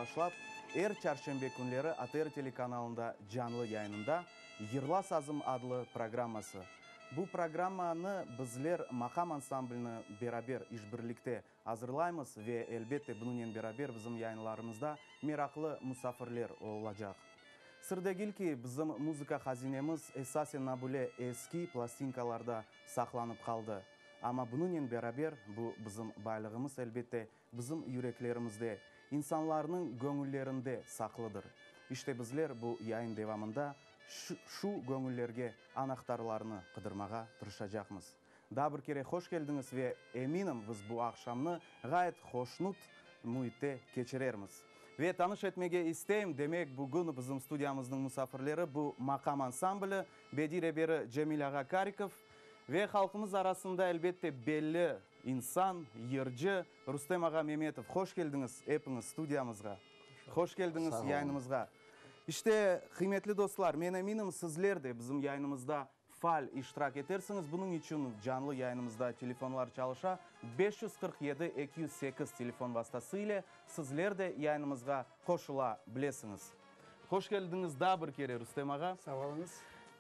başlap, er çarşenbe künleri ATR telekanalında canlı yayınında Yırla sazım adlı programması. Bu programmanı bizler Maqam ansamblini beraber işbirlikte azırlaymız ve, elbette, bunınen beraber bizim yayınlarımızda meraqlı musafirler olacaq. Sır degil ki, bizim muzıka hazinemiz esasen nabule eski plastinkalarda saqlanıp qaldı. Amma bunınen beraber, bu bizim baylığımız, elbette, bizim yüreklerimizde, insanlarnıñ göñüllerinde saqlıdır. İşte bizler bu yayın devamında şu göñüllerge anahtarlarnı qıdırmağa tırışacaqmız. Daa bir kere hoş keldiñiz ve eminim, biz bu aqşamnı ğayet hoşnut müitte keçirermiz. Ve tanış etmege isteyim, demek, bugün bizim studiyamıznıñ musafirleri bu Maqam ansambli, bediy reberi Cemil ağa Karikov ve halqımız arasında, elbette, belli insan, yırcı Rustem ağa Memetov. Hoş keldiñiz epiñiz studiyamızğa. Hoş keldiñiz yayınımızğa. İşte, qıymetli dostlar, men eminim, sizler de bizim yayınımızda Faal iştirak etersiñiz, bunıñ içün canlı yayınımızda telefonlar çalışa, 547 208 telefon vastası ile sizler de yayınımızğa qoşula bilesiñiz. Hoş keldiñiz daa bir kere, Rustem ağa. Sağ oluñız.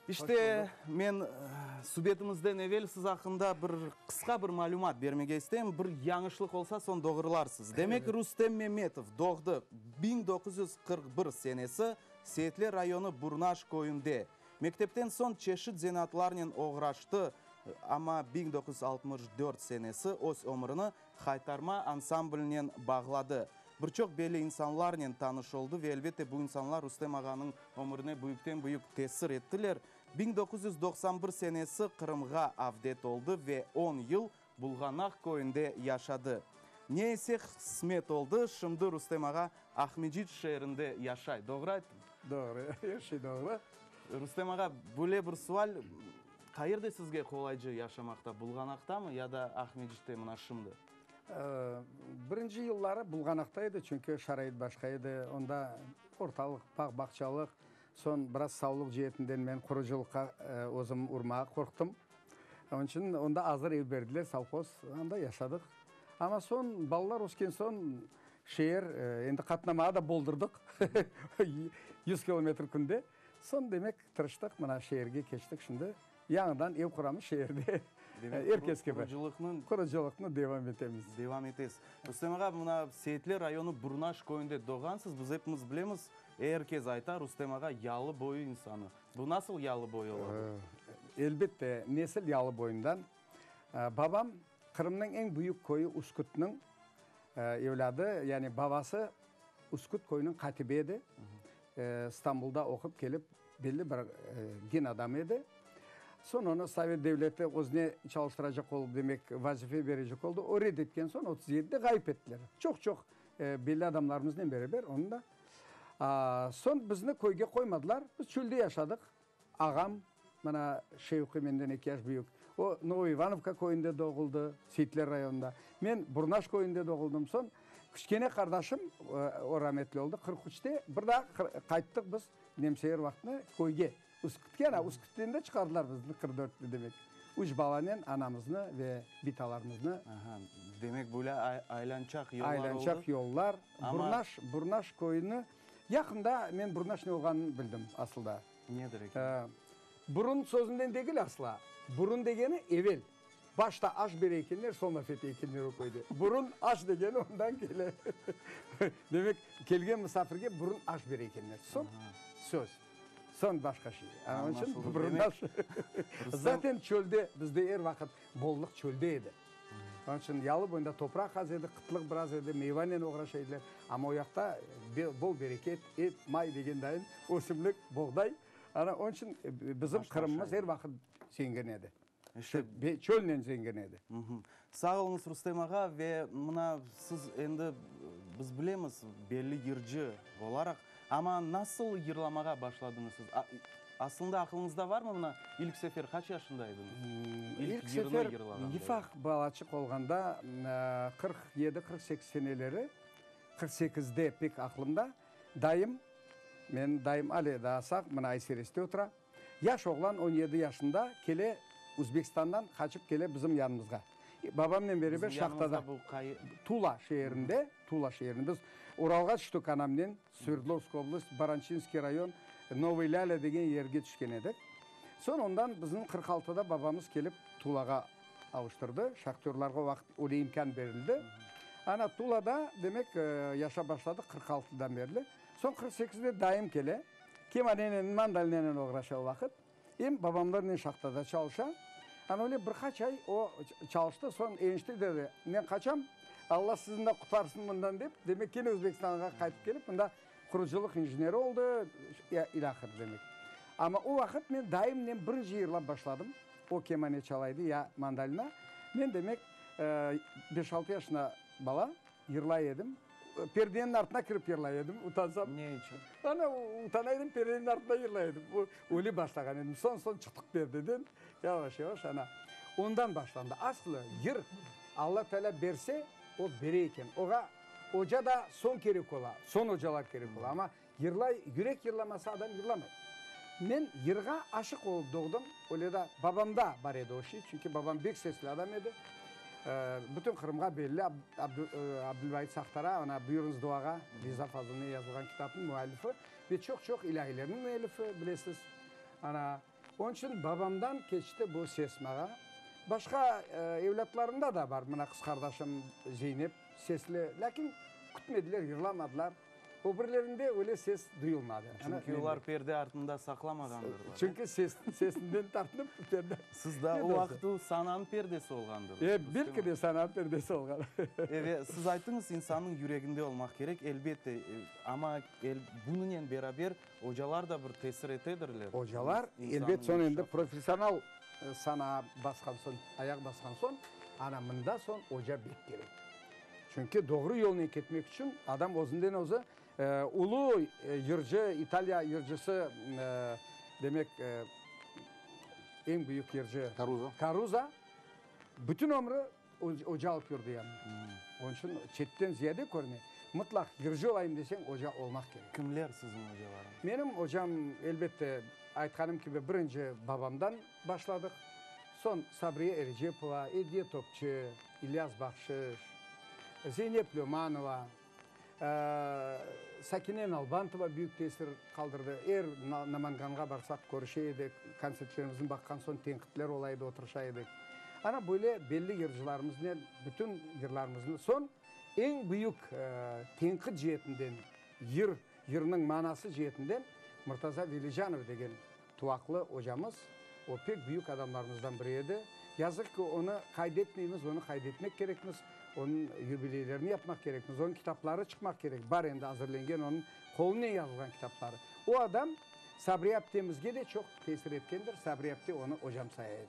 İşte, men subetimizden evel siz aqqında bir qısqa bir malümat bermege isteyim, bir yañışlıq olsa, soñ doğrularsız. Demek, Rustem Memetov doğdı 1941 senesi Seyitler rayonı Burnaş köyünde. Mektepten soñ çeşit zenaatlarnen oğraştı, amma 1964 senesi öz ömürini Haytarma ansamblinen bağladı. Bir çoq belli insanlarnen tanış oldı ve, elbette, bu insanlar Rustem ağanıñ ömürine büyükten-büyük tesir ettiler. 1991 senesi Qırımğa avdet oldı ve on yıl Bulğanaq köyünde yaşadı. Ne ise qısmet oldı, şimdi Rustem ağa Aqmecit şeerinde yaşay. Doğru ayttım? Doğru, er şey doğru. Rustem ağa, böyle bir sual, qayerde sizge qolaycı yaşamaqta, Bulğanaqtamı ya da Aqmecitte mına şimdi? Birinci yılları Bulğanaqta edi, çünki şarait başqa edi, onda ortalıq, bağ-bağçalıq, Soñ biraz savlıq ceetinden men qurucılıqqa özüm urmağa qorqtım. Onıñ içün onda azır ev berdiler, sovhoz, anda yaşadıq. Amma soñ balalar ösken soñ şeer, endi qatnamağa da boldurdıq, 100 kilometr künde. Soñ, demek, tırıştıq, mına şeerge keçtik şimdi. Yañıdan ev quramız şeerde, er kes kibi. Qurucılıqnı. Qurucılıqnı devam etemiz. Devam etesiz. Rustem ağa, mına Seyitler rayonı Burnaş köyünde doğğansız, biz epimiz bilemiz, Er kes ayta, Rustem ağa yalı boyu insanı. Bu nasıl yalı boyu ola? Elbette, nesil yalı boyundan. Babam Qırımnıñ eñ büyük köyü Üskütniñ evlâdı, yani babası Üsküt köyüniñ katibi edi. İstanbulda oqup kelip, belli bir din adamı edi. Soñ onı Sovet devleti özüne çalıştıracaq olıp, demek, vazife berecek oldı. O red etken soñ 37-de ğayıp ettiler. Çoq-çoq belli adamlarımıznen beraber onı da. Soñ bizni köyge qoymadılar, biz çölde yaşadıq. Ağam, mına Şevqi menden eki yaş büyük, o Novoivanovka köyünde doğuldı, Seyitler rayonında. Men Burnaş köyünde doğuldım. Soñ kiçkene qardaşım, o rametli oldı, 43-te bir daa qayttıq biz nemseler vaqtında köyge, Üskütke. Ana, Üskütten de çıqardılar bizni 44-te demek. Üç balanen anamıznı ve bitalarımıznı. Aha, demek böyle aylançaq yollar oldı. Aylançaq yollar. Burnaş, Burnaş köyüni, yaqında men Burnaş ne olğanını bildim asılda. Nedir eken? Burun sözünden degil asla. Burun degeni evel. Başta aş bere ekenler, soñ laf ete ekenler o köyde. Burun aş degeni ondan kele. Demek, kelgen musafirge burun aş bere ekenler. Soñ söz. Soñ başqa şey. Onıñ içün burundaş. Zaten çölde, bizde er vaqıt bollıq çölde edi. Onıñ içün yalı boyunda topraq az edi, qıtlıq biraz edi, meyvanen oğraşa ediler. Amma o yaqta bol bereket, et, may degen dayın, ösümlik, boğday. Ana, onıñ içün bizim Qırımımız er vaqıt zengin edi. İşte, çölnen zengin edi. Sağ oluñız, Rustem ağa. Ve mına siz endi, biz bilemiz, belli yırcı olaraq, amma nasıl yırlamağa başladıñız siz? Aslında aqılıñızda varmı mına ilk sefer qaç yaşında ediñiz? İlk sefer ufaq balaçıq olğanda, 47, 48 seneleri, 48-de pek aqlımda, dayım, menim dayım ale daa sağ, mına Aysereste otura, Yaş oğlan, on yedi yaşında, kele, Üzbekistandan qaçıp kele bizim yanımızğa. Babamnen beraber şahtada, Tula şeerinde, Tula şeerinde. Biz Uralğa tüştik anamnen, Sverdlovsk oblast, Barançinskiy rayon, Novıy Lâlâ degen yerge tüşken edik. Soñ ondan bizni 46-da babamız kelip Tulağa avuştırdı. Şahtörlarğa o vaqıt öyle imkân berildi. Ana, Tulada, demek, yaşap başladıq 46-dan berli. Soñ 48-de dayım kele. Kemanenen, mandolinenen oğraşa o vaqıt. Em babamlarnen şahtada çalışa. Ana öyle bir qaç ay o çalıştı, soñ enişte dedi, men qaçam, Alla sizni de qutarsın mından dep, demek kene Özbekistanğa qaytıp kelip, mında qurucılıq injeneri oldı, ilâhre demek. Amma o vaqıt men dayımnen birinci yırlap başladım. O kemane çala edi, ya mandolina. Men demek beş-altı yaşında bala. Yırlay edim. Perdeniñ artına kirip yırlay edim, utansam. Ne içün? Ana, utana edim, perdeniñ artında yırlay edim. Öyle başlağan edim. Soñ-soñ çıqtıq perdeden, yavaş-yavaş, ana. Ondan başlandı. Aslı, yır, Alla Teala berse, o bere eken. Oğa oca da soñ kerek ola, soñ ocalar kerek ola. Amma yırlay, yürek yırlamasa, adam yırlamay. Men yırğa aşıq olıp doğdım. Öyle da babamda bar edi o şey, çünki babam bek sesli adam edi. Bütün Qırımğa belli Abdülvait Sahtara, ana Buyurıñız duağa, Riza Fazılnen yazılğan kitapnıñ müellifi ve çoq-çoq ilâhilerniñ müellifi, bilesiz. Ana, onıñ içün babamdan keçti bu ses maña. Başqa evlâtlarımda da bar, mına qız qardaşım Zeynep sesli, lâkin kütmediler, yırlamadılar. O birlerinde öyle ses duyulmadı. Çünki olar perde artında saqlamağandırlar. Çünki ses, sesinden tartınıp perde. Siz da o vaqıt o sananıñ perdesi olğandır. E, belki de sananıñ perdesi olğan. E, ve siz ayttıñız, insannıñ yüreginde olmaq kerek, elbette, amma bunınen beraber ocalar da bir tesir etedirler. Ocalar, elbet, soñ endi professional sanağa basqan soñ, ayaq basqan soñ, ana mında soñ oca bek kerek. Çünki doğru yolnen ketmek içün adam özünden özü ulu yırcı, İtaliya yırcısı, demek, eñ büyük yırcı Karuzo. Karuzo bütün ömrü oca alıp yürdi yanına. Onıñ içün çetten ziyade körüne. Mıtlaq yırcı olayım deseñ, oca olmaq kerek. Kimler siziñ ocalarıñız? Menim ocam, elbette, aytqanım kibi, birinci babamdan başladıq. Soñ Sabriye Erecepova, Ediye Topçı, İlyas Bahşış, Zeynep Lömanova, Sakine Nalbantova büyük tesir qaldırdı. Er Namanganğa barsaq, körüşe edik, kontsertlerimizni baqqan soñ tenqitler ola edi, oturışa edik. Ana böyle belli yırcılarımıznen bütün yırlarımıznı, soñ eñ büyük tenqit ceetinden, yır, yırnıñ manası ceetinden Murtaza Velicanov degen Tuvaqlı ocamız, o pek büyük adamlarımızdan biri edi. Yazıq ki, onı qayd etmeymiz, onı qayd etmek kerekmiz, onıñ yubileylerini yapmaq kerekmiz, onıñ kitapları çıqmaq kerek, bar endi azırlengen onıñ qolunen yazılğan kitapları. O adam Sabriye aptemizge de çoq tesir etkendir, Sabriye apte onı ocam saya edi.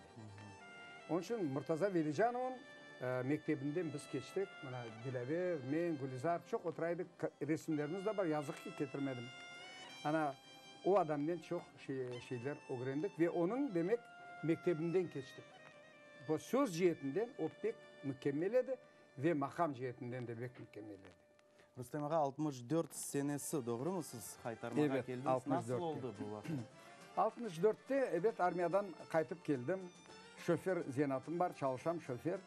Onıñ içün Murtaza Velicanovnıñ mektebinden biz keçtik, mına Dilâver, men, Gülizar çoq otura edik, resimlerimiz de bar, yazıq ki, ketirmedim. Ana. O adamnen çoq şeyler ögrendik ve onıñ, demek, mektebinden keçtik. Bu söz ceetinden o pek mükemmel edi ve maqam ceetinden de pek mükemmel edi. Rustem ağa, 64 senesi, doğrumı, siz Haytarmağa keldiñiz? Evet, 64-te. Nasıl oldı bu vaqia? 64-te, ebet, armiyadan qaytıp keldim. Şofer zenaatım bar, çalışam, şofer.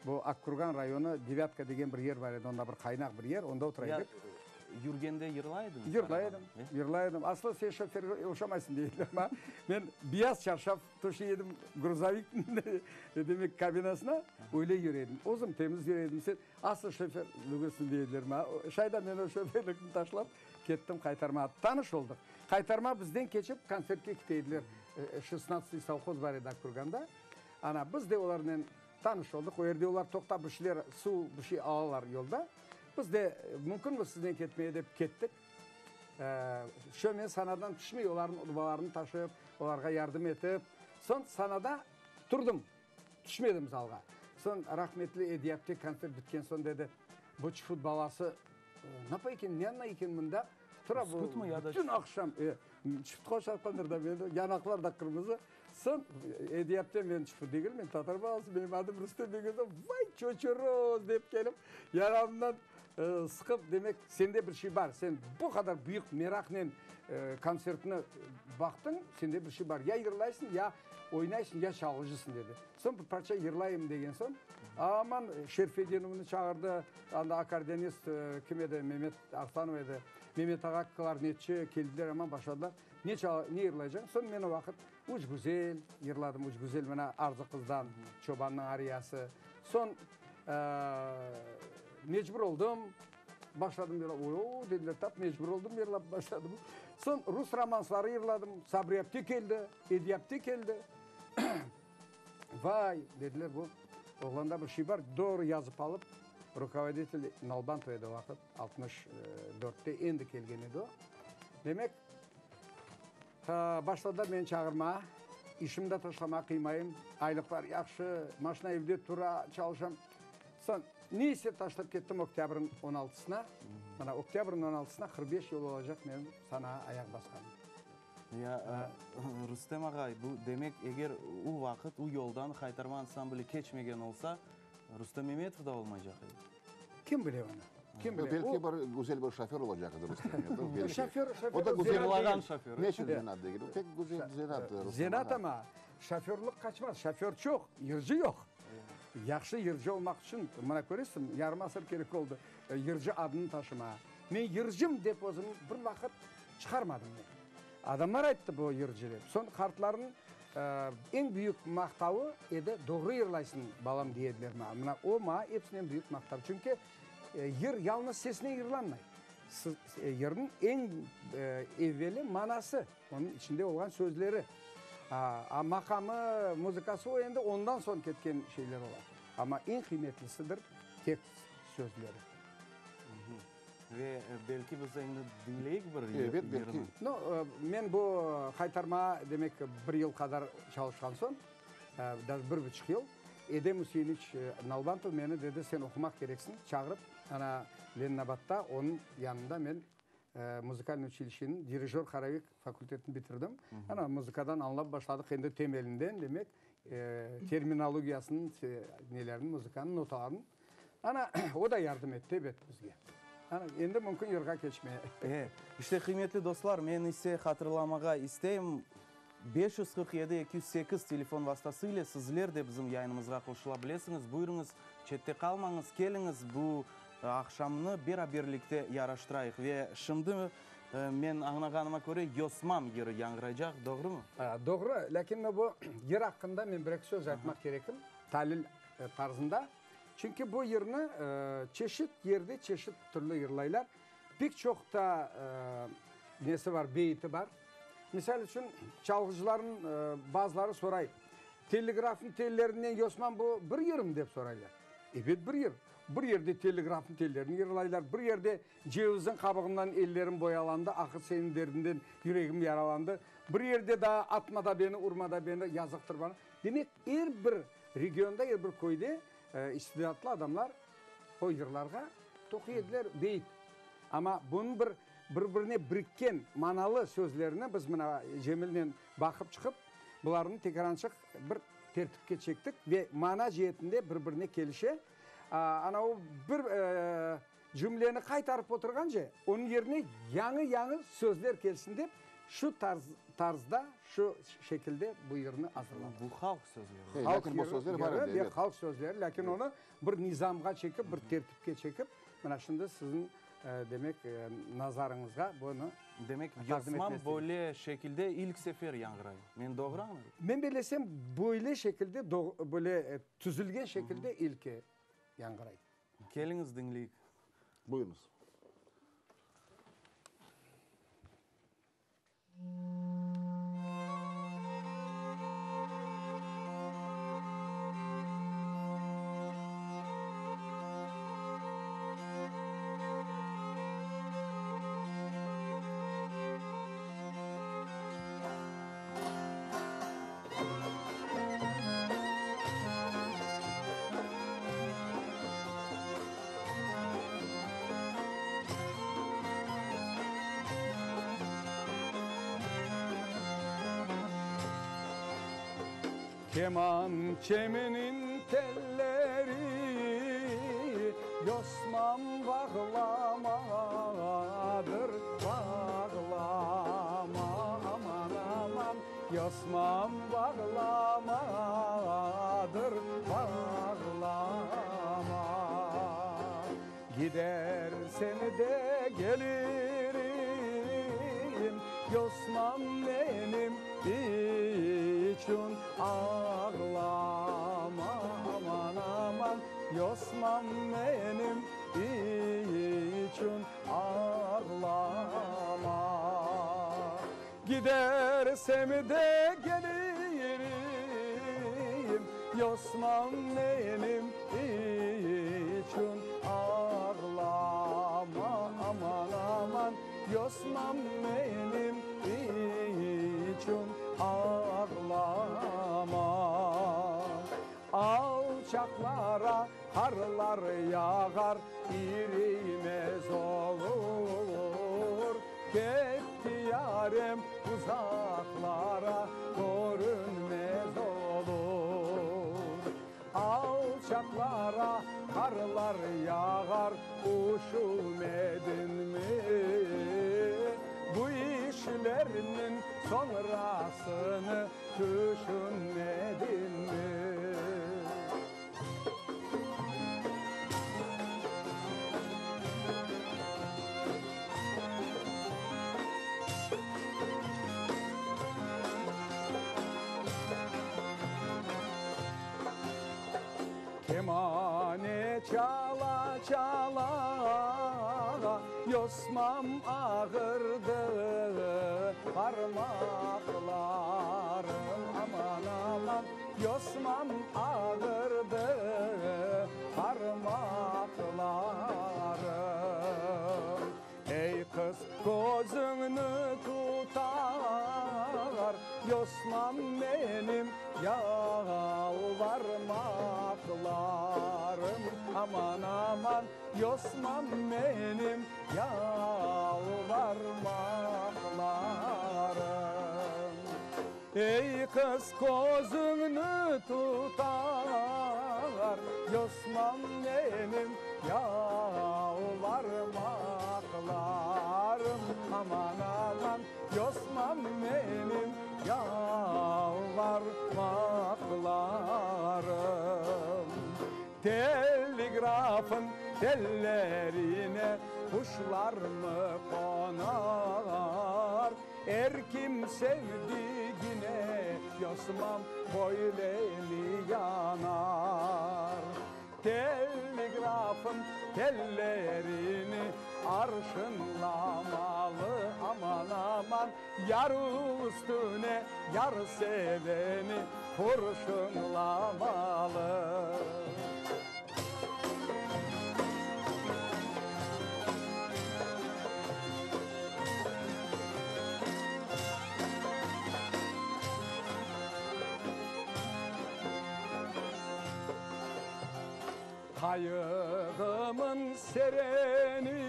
Bu Akkurgan rayonı, Devâtka degen bir yer bar edi, onda bir qaynaq bir yer, onda otura edik. Yürgende yırlay ediñiz? Yırlay edim, yırlay edim. Aslı sen şoferge oşamaysıñ dey ediler maña. Men beyaz çarşaf töşey edim gruzovikniñ, demek, kabinasına, öyle yüre edim. Özüm temiz yüre edim. Sen aslı şofer degilsiñ dey ediler maña. Şayda men o şoferlikni taşlap, kettim Qaytarmağa. Tanış oldıq. Qaytarma bizden keçip kontsertke kete ediler. Şestnadtsıy sovhoz bar edi Akkurganda. Ana, biz de olarnen Tanış oldıq. O yerde olar toqtap bir şeyler, suv, bir şey alalar yolda. Biz de mümkünmi siznen ketmeye dep kettik. Şö men sanadan tüşmey, olarnıñ urbalarını taşıp, olarğa yardım etip. Soñ sanada turdım, tüşmedim zalğa. Soñ rahmetli Ediye apte kontsert bitken soñ dedi, bu çufut balası napa eken, ne anlay eken mında? Tura bu bütün aqşam. Çufutqa oşatqandır da meni, yanaqlar da qırmızı. Soñ, Ediye apte, men çufut degil, men tatar balası, menim adım Rustem degen soñ, vay, çoçoroz, dep kelip, yanağımdan sıqıp, demek, sende bir şey bar, sen bu qadar büyük meraqnen kontsertni baqtıñ, sende bir şey bar, ya yırlaysıñ, ya. oynaysıñ, ya çalğıcısıñ, dedi. Soñ bir parça yırlayım degen soñ, aman Şerfedinovnı çağırdı, anda akkordeonist kim edi, Memet Arslanov edi, Memet ağa klarnetçi, keldiler, aman başladılar. Ne çala, ne yırlaycaq? Soñ men o vaqıt Üç güzel yırladım, Üç güzel, mına Arzı qızdan, Çobannıñ ariyası. Soñ mecbur oldım, başladım yırlap. O, dediler, tap mecbur oldım yırlap başladım. Soñ rus romansları yırladım, Sabri apte keldi, Ediye apte keldi. Vay, dediler, bu oğlanda bir şey bar, doğru yazıp alıp, rukovoditel Nalbantov edi o vaqıt, 64-te endi kelgen edi o. Demek, başladılar meni çağırmağa, işimni de taşlamağa qıymayım, aylıqlar yahşı, maşina evde tura, çalışam. Soñ, ne ise taşlap kettim oktâbrniñ on altısına, mına oktâbrniñ on altısına 45 yıl olacaq menim sanağa ayaq basqanım. Ya, Rustem ağay, bu demek, eger u vaqıt, u yoldan Haytarma ansambli keçmegen olsa, Rustem Memetov da olmaycaq edi. Kim bile onı? Kim bile? Belki bir güzel bir şoför olacaq edi Rustem Memetov, belki. Şoför, şoför O da güzel. Yırlağan şoför. Ne içün zenaat degil? O pek güzel zenaat, Rustem ağa. Zenaat amma, şoförlıq qaçmaz. Şoför çoq, yırcı yoq. Yahşı yırcı olmaq içün, mına köresiñ, yarım asır kerek oldı yırcı adını taşımağa. Men yırcım dep özümni bir vaqıt çıqarmadım men. Adamlar ayttı bu yırcı dep. Soñ qartlarnıñ eñ büyük maqtavı edi, doğru yırlaysıñ, balam, dey ediler maña. Mına o maña episinden büyük maqtav. Çünki yır yalnız sesinen yırlanmay. Yırnıñ eñ evveli manası, onıñ içinde olğan sözleri. A maqamı, muzıkası o endi ondan soñ ketken şeyler ola. Amma eñ qıymetlisidir tekst sözleri. Ve belki biz endi diñleyik bir Evet, belki. yırnı. No, men bu Haytarma, demek, bir yıl qadar çalışqan soñ, даже bir buçuq yıl, Edem Üseinoviç Nalbantov meni dedi, sen oqumaq kereksiñ, çağırıp, ana Leninabadda onıñ yanında men muzıkalnıy uçilişeniñ dirijör-horovik fakültetini bitirdim. Ana muzıkadan añlap başladıq endi temelinden, demek, terminologiyasınıñ, nelerini, muzıkanıñ notalarını. Ana, o da yardım etti, ebet, bizge. Ana, endi mümkün yırğa keçmeye. E, işte, qıymetli dostlar, men ise hatırlamağa isteyim, 547 208 telefon vastası ile sizler de bizim yayınımızğa qoşula bilesiñiz. Buyurıñız, çette qalmañız, keliñiz, bu aqşamnı beraberlikte yaraştırayıq. Ve şimdi, men añlağanıma köre, Yosmam yırı yañğıraycaq, doğrumı? Doğru, lâkin bu yır aqqında men bir-eki söz aytmaq kerekim, talil tarzında. Çünki bu yırnı çeşit yerde çeşit türlü yırlaylar. Pek çoq da nesi bar, beyiti bar. Misal içün, çalğıcılarnıñ bazıları soray, Telligrafnıñ tellerinden Yosman bu bir yırmı dep soraylar. Ebet, bir yır. Bir yerde telligrafnıñ tellerini yırlaylar, bir yerde Cevizniñ qabığından ellerim boyalandı, Ahır seniñ derdinden yüregim yaralandı, bir yerde daa Atma da beni, urma da beni, yazıqtır bana. Demek, er bir Regionda er bir köyde istidatlı adamlar o yırlarğa toquy ediler, beyit. Amma bunıñ bir bir-birine birikken manalı sözlerini biz mına Cemilnen baqıp çıqıp, bularnı tekrançıq bir tertipke çektik ve mana ceetinde bir-birine kelişe. Ana o bir Cümleni qaytarıp oturğance, onıñ yerine yañı-yañı sözler kelsin dep, şu tarzda, şu şekilde bu yırnı azırladıq. Bu halq sözleri. Halq yırı ve halq sözleri, lâkin onı bir nizamğa çekip, bir tertipke çekip, mına şimdi siziñ, demek, nazarıñızğa bunı Demek, Yosman böyle şekilde ilk sefer yañğıray. Men doğru añladım? Men bellesem, böyle şekilde, böyle tüzülgen şekilde ilki yañğıray. Keliñiz diñleyik. Buyurıñız. Kemançemniñ telleri Yosmam bağlamadır, bağlama, aman, aman. Yosmam bağlamadır, bağlama. Gidersem de gelirim, Yosmam menim içün ağlama, aman, aman, Yosmam menim içün ağlama. Gidersem de gelirim, Yosmam menim içün ağlama, aman, aman, Yosmam menim içün ağlama. Alçaqlara qarlar yağar, irimez olur. Ketti yarem uzaqlara, körünmez olur. Alçaqlara qarlar yağar, üşümediñmi? Bu işlerniñ soñrasını tüşünmediñmi? Kemane çala-çala, yosmam ağırdı parmaqlarım, aman, aman, yosmam ağırdı parmaqlarım. Ey qız, közüñni tutar, yosmam menim yalvarmaqlarım, aman, aman, yosmam menim yalvarmaqlarım. Ey qız, közüñni tutar, yosmam menim yalvarmaqlarım, aman, aman, yosmam menim yalvarmaqlarım. Telgrafın tellerine quşlar mı qonar? Er kim sevdigine, yosmam, böyle mi yanar? Telgrafın tellerini arşınlamalı, aman, aman, yar üstüne yar seveni qurşunlamalı. Qayığımın sereni,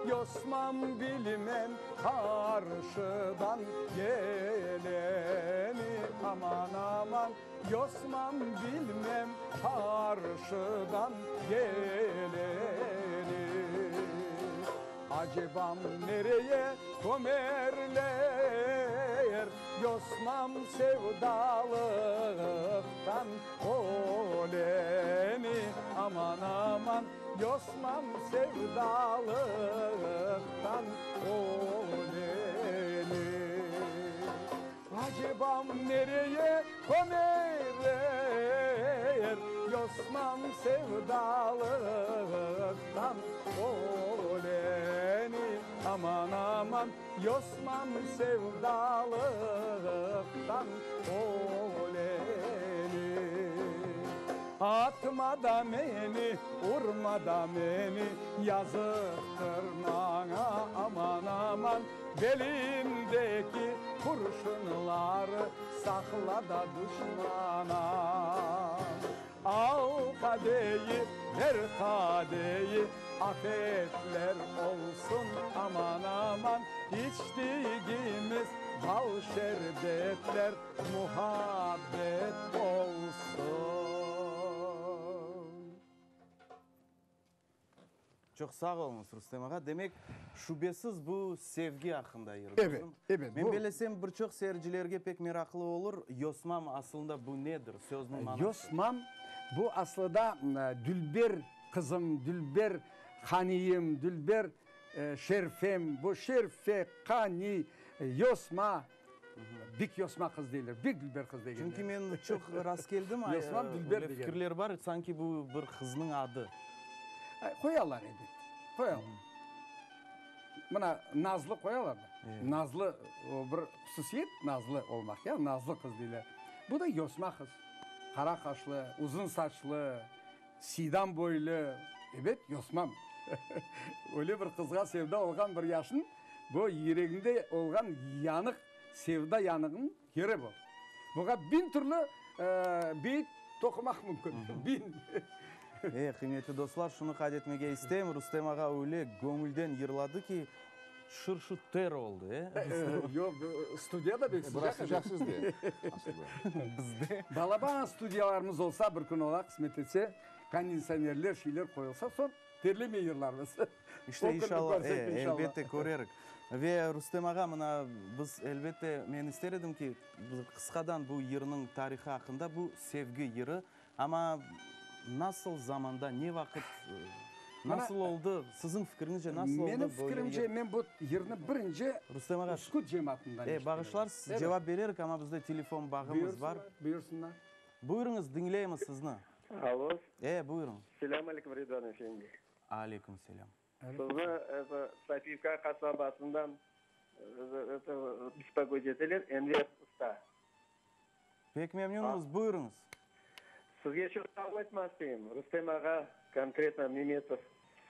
yosmam, bilmem qarşıdan geleni, aman, aman, yosmam, bilmem qarşıdan geleni. Acebam nereye kömerler, yosmam, sevdalıqtan öleni, aman, aman, yosmam, sevdalıqtan öleni. Acebam nereye kömerler, yosmam, sevdalıqtan öleni, aman, aman, yosmam, sevdalıqtan öleni. Atma da meni, urma da meni, yazıqtır maña, aman, aman, belimdeki qurşunları saqla da duşmana. Al qadeyi, ver qadeyi, afetler olsun, aman, aman, içtigimiz bal şerbetler muhabbet olsun. Çoq sağ oluñız, Rustem ağa. Demek, şübesiz bu sevgi aqqında yır, Evet, doğrumı? evet, Men bu. bellesem, bir çoq seyircilerge pek meraqlı olur, Yosmam asılında bu nedir, sözniñ manası? Yosmam, bu aslıda dülber qızım, dülber haniyim, dülber şerfem, bu şerfe, qani, yosma, bik yosma qız deyler, bik dülber qız degenler. Çünki men çoq rastkeldim, Yosmam dülber öyle degen. fikirler bar, sanki bu bir qıznıñ adı. Qoyalar ebet, qoyalar. Mına Nazlı qoyalar da. Nazlı, o bir hususiyet, nazlı olmaq, ya, nazlı qız deyler. Bu da yosma qız. Qara qaşlı, uzun saçlı, siydam boylu. Ebet, yosmam. Öyle bir qızğa sevda olğan bir yaşnıñ, bu yüreginde olğan yanıq, sevda yanığınıñ yırı bu. Buña biñ türlü beyit toqumaq mümkün, biñ. E, qıymetli dostlar, şunı qayd etmege isteyim, Rustem ağa öyle göñülden yırladı ki, şır-şu ter oldı, e, Rustem? Yoq, studiya da pek sıcaq edi. Biraz sıcaq sizde, aslında. Bizde. Balaban studiyalarımız olsa, bir kün ola, qısmet etse, konditsionerler, şeyler qoyulsa, soñ terlemey yırlarmız. İşte, inşallah, e, elbette körerik. Ve Rustem ağa, mına, biz, elbette, men ister edim ki, qısqadan bu yırnıñ tarihı aqqında, bu sevgi yırı, amma nasıl zamanda, ne vaqıt, nasıl oldı, siziñ fikriñizce nasıl oldı Menim böyle yır? fikirimce, men bu yırnı birinci Rustem ağa, Üsküt cemaatından e, eşitken bağışlarsız, edim. cevap bererik, amma bizde telefon bağımız bar. Buyursınlar, buyursınlar. Buyurıñız, diñleymiz sizni. Alo. E, buyurıñ. Selâm aleyküm, Ridvan efendi. Aleyküm selâm. Sizni eto, Sofiyevka qasabasından eto, bespokoyt eteler, Enver usta. Pek memnünmiz, buyurıñız. Sizge çoq sağ ol aytmaq isteyim, Rustem ağa, konkretno Memetov.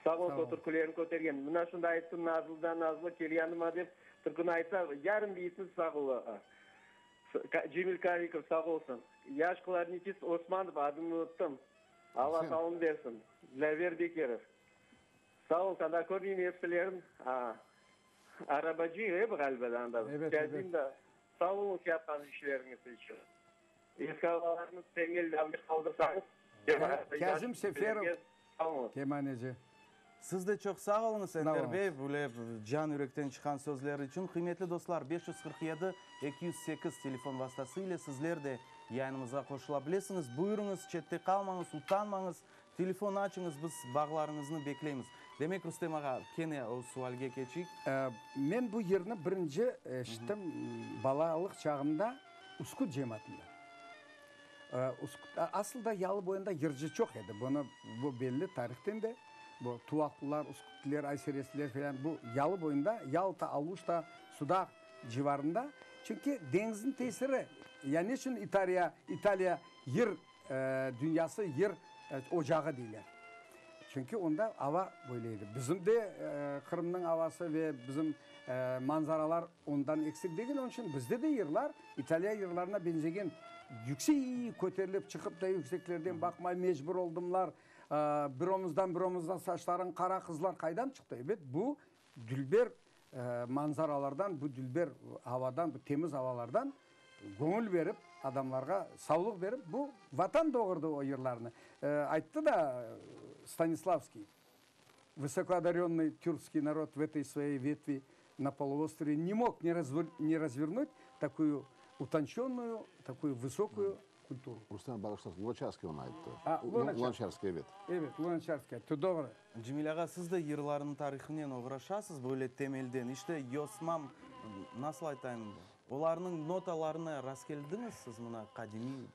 Sağ olsun, o türkülerni kötergen. Mına şimdi ayttı, Nazlıdan Nazlı kel yanıma dep, türküni aytsa, yarım beyitni sağ ol ağa. Cemil Karikov sağ olsun. Yaş klarnetist Osmanov, adını unuttım. Alla sağlığını bersin. Dlâver Bekirov. Sağ ol, anda körmeyim epsilerin. A, arabacı, e, ğaliba, anda. Evet, evet. Kâzim da. Sağ oluñız yapqan işleriñiz içün. Eski avalarnı teñgel avge qaldırsañız, Kâzim Seferov, Sağ oluñız. kemaneci. Siz de çoq sağ oluñız, Enver oluñız. bey, böyle can yürekten çıqqan sözler içün. Qıymetli dostlar, 547 208 telefon vastası ile sizler de yayınımızğa qoşula bilesiñiz. Buyurıñız, çette qalmañız, utanmañız, telefon açıñız, biz bağlarıñıznı bekleymiz. Demek, Rustem ağa, kene o sualge keçeyik. Men bu yırnı birinci eşittim balalıq çağımda Üsküt cemaatında. Asıl da yalı boyunda yırcı çoq edi, bunı, bu belli tarihten de, bu tuvaqlılar, üskütliler, ayseresliler filan bu yalı boyunda, Yalta, Aluşta, Sudaq civarında, çünki deñizniñ tesiri, ya neçün İtariya, İtaliya yır dünyası, yır ocağı deyler? Çünki onda ava böyle edi. Bizim de Qırımnıñ avası ve bizim manzaralar ondan eksik degil, onıñ içün bizde de yırlar İtaliya yırlarına beñzegen, yüksek köterilip çıqıp da yükseklerden baqmay mecbur oldımlar, bir omuzdan bir omuzdan saçlarıñ qara qızlar qaydan çıqtı? Ebet, bu dülber manzaralardan, bu dülber avadan, bu temiz avalardan göñül berip, adamlarğa savluq berip, bu Vatan doğurdı o yırlarnı. Ayttı da Stanislavskiy. Vısokoodarennıy türkskiy narod v etoy svoey vetvi na poluostrove ne mog ne razvernut takuyu utonçennuyu, takuyu vısokuyu kulturu. Rustem, bağışlarsıñ, Lunaçarskiy onı ayttı. A, Lunaçarskiy. Lunaçarskiy, evet. Evet, Lunaçarskiy ayttı, doğru. Cemil ağa, siz de yırlarnıñ tarihınen oğraşasız, böyle temelden. İşte, Yosmam, nasıl aytayım, olarnıñ notalarına rastkeldiñiz siz mına qadimiy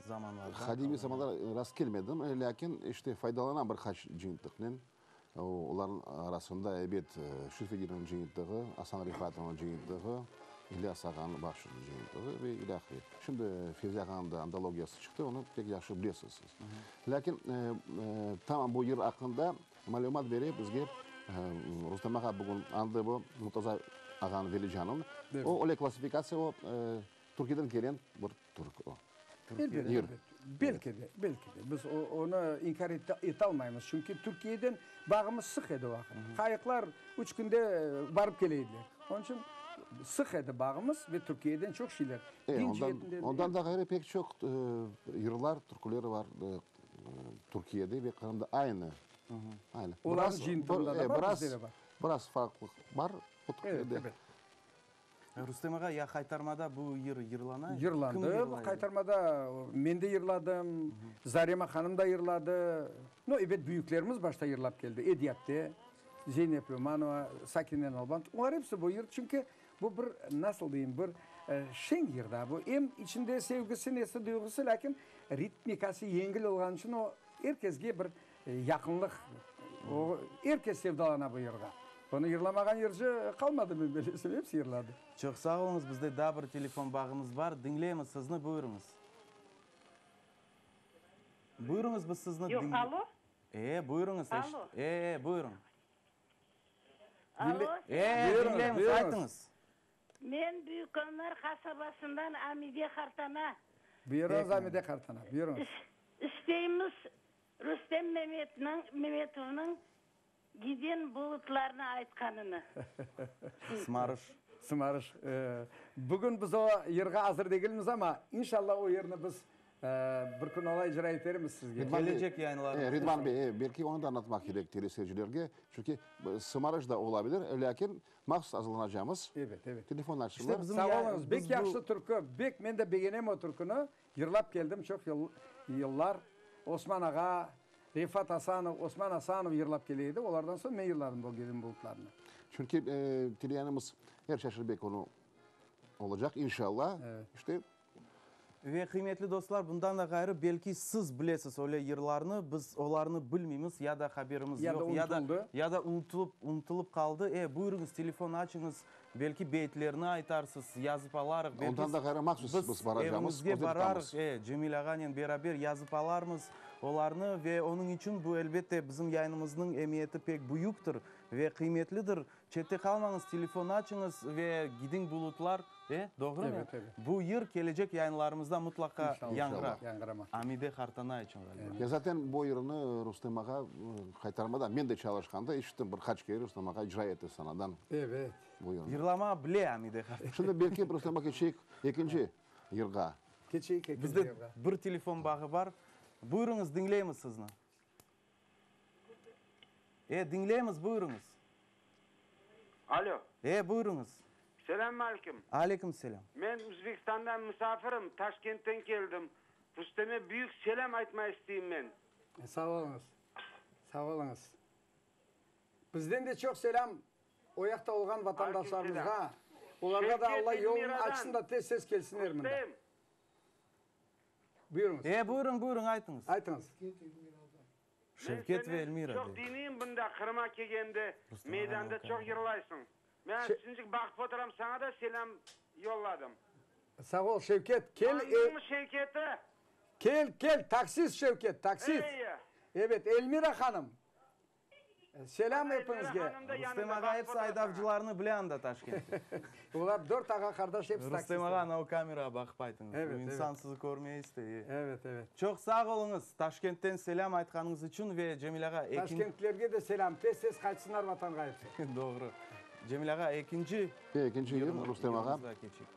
zamanlardan? Qadimiy zamanlar rastkelmedim, lâkin, işte, faydalanam bir qaç cıyıntıqnen. Olarnıñ arasında, ebet, Şerfedinniñ cıyıntığı, Asan Refatovnıñ cıyıntığı, İlyas ağanıñ Bahşışnıñ cıyıntığı ve ilâhre. Şimdi Fevzi ağanıñ da antologiyası çıqtı, onı pek yahşı bilesiz siz. Lâkin tamam bu yır aqqında malümat bere bizge Rustem ağa bugün añdı bu Murtaza ağanıñ Velicanovnı. O, öyle klassifikatsiya, o, Türkiyeden kelen bir türk o. Elbet, elbet. Belki de, belki de. Biz onı inkâr etalmaymız. Çünki Türkiyeden bağımız sıq edi o vaqıt. Qayıqlar üç künde barıp kele ediler. Onıñ içün sıq edi bağımız ve Türkiyeden çoq şeyler. Din ceetinden. Ondan da ğayrı pek çoq yırlar, türküler var Türkiyede ve Qırımda aynı. Aynı. Olarnıñ cıyıntığında da bar, bizde de bar. Biraz farqlıq bar. Evet, evet. Rustem ağa, ya Haytarmada bu yır yırlana edi? Yırlandı. Bu Haytarmada men de yırladım, Zarema hanım da yırladı. No, ebet, büyüklerimiz başta yırlap keldi. Ediye apte, Zeynep Lümanova, Sakine Nalbant. Olar episi bu yır, çünki bu bir, nasıl deyim, bir şeñ yır da bu. Em içinde sevgisi, nesi, duyğusı, lâkin ritmikası yengil olğanı içün o er kesge bir Yaqınlıq, o, er kes sevdalana bu yırğa. Bunı yırlamağan yırcı qalmadı, men bilesem, episi yırladı. Çoq sağ oluñız, bizde daa bir telefon bağımız bar. Diñleymiz sizni, buyurıñız. Buyurıñız, biz sizni Yoq, diñle. alo? E, buyurıñız, eş. Alo. E, e, buyurıñ. Alo, E, e, Buyurıñız, diñleymiz, buyurıñız. aytıñız. Men Büyük Onlar qasabasından Amide qartana. Buyurıñız, Amide qartana, buyurıñız. İsteymiz Rustem Memetniñ, Memetovnıñ Giden bulutlarnı aytqanını. Sımarış. Sımarış. Bugün biz o yırğa azır degilmiz, amma inşallah o yırnı biz bir kün ola icra etermiz sizge. Kelecek yayınlarımızda. Ridvan bey, belki onı da añlatmaq kerek teleseyircilerge, çünki sımarış da ola bilir, lâkin mahsus azırlanacamız. Evet, evet. Telefon açsınlar. Sağ oluñız, bek yahşı türkü, bek, men de begenem o türküni. Yırlap keldim çoq yıllar. Osman ağa, Refat Asanov, Osman Asanov yırlap kele edi. Olardan soñ men yırladım bu Giden bulutlarnı. Çünki teleyanımız er çarşenbe künü olacaq, inşallah. İşte. Ve, qıymetli dostlar, bundan da ğayrı, belki siz bilesiz öyle yırlarnı, biz olarnı bilmeymiz ya da haberimiz yoq, ya da ya da unutulıp, unutılıp qaldı. E, buyurıñız, telefon açıñız, Belki beytlerni aytarsız, yazıp alarıq. Belki Ondan da ğayrı mahsus biz baracamız, eviñizge bararıq, e, Cemil ağanen beraber yazıp alarmız olarnı ve onıñ içün bu, elbette, bizim yayınımıznıñ emiyeti pek büyüktir ve qıymetlidir. Çette qalmañız, telefon açıñız ve Gidiñ bulutlar, e, doğrumı? Evet, evet. Bu yır kelecek yayınlarımızda mutlaqa yañğırar. Yañğıramaq. Amide qartana içün ğaliba. Ya zaten bu yırnı Rustem ağa Qaytarmada men de çalışqanda eşittim, bir qaç kere Rustem ağa icra etti sanadan. Evet. Bu yırnı. Yırlama bile Amide qartana. Şimdi belki Rustem ağa keçeyik ekinci yırğa. Keçeyik ekinci yırğa. Bizde bir telefon bağı bar. Buyurıñız, diñleymiz sizni. E, diñleymiz, buyurıñız. Alo. E, buyurıñız. Selâm aleyküm. Aleyküm selâm. Men Üzbekistandan misafirim, Taşkentten keldim. Rusteme büyük selâm aytma isteyim men. Sağ oluñız. Sağ oluñız. Bizden de çoq selâm o yaqta olğan vatandaşlarımızğa. Olarğa da Alla yolun açsın da tez-tez kelsinler mında. Buyurıñız. E, buyurıñ, buyurıñ, aytıñız. Aytıñız. Şevket ve Elmira Men seni çoq diñleyim bunda, Qırıma kelgende, meydanda çoq yırlaysıñ. Men şimdilik baqıp oturam, saña da selâm yolladım. Sağ ol, Şevket. Kel. Tanıdıñmı Şevketi? Kel, kel, taksist Şevket, taksist. Evet, Elmira hanım. Selâm epiñizge. Rustem ağa episi aydavcılarnı bile anda Taşkentte. Olar dört ağa-qardaş episi taksistler. Rustem ağa, ana o kamerağa baqıp aytıñız. Evet, Bu insan sizi körmey istey. Evet, evet. Çoq sağ oluñız, Taşkentten selâm aytqanıñız içün ve Cemil ağa, ekin. Taşkentlilerge de selâm, tez-tez qaytsınlar vatanğa episi. Doğru. Cemil ağa, ekinci. Ekinci yır, Rustem ağa. Yırımızğa keçeyik.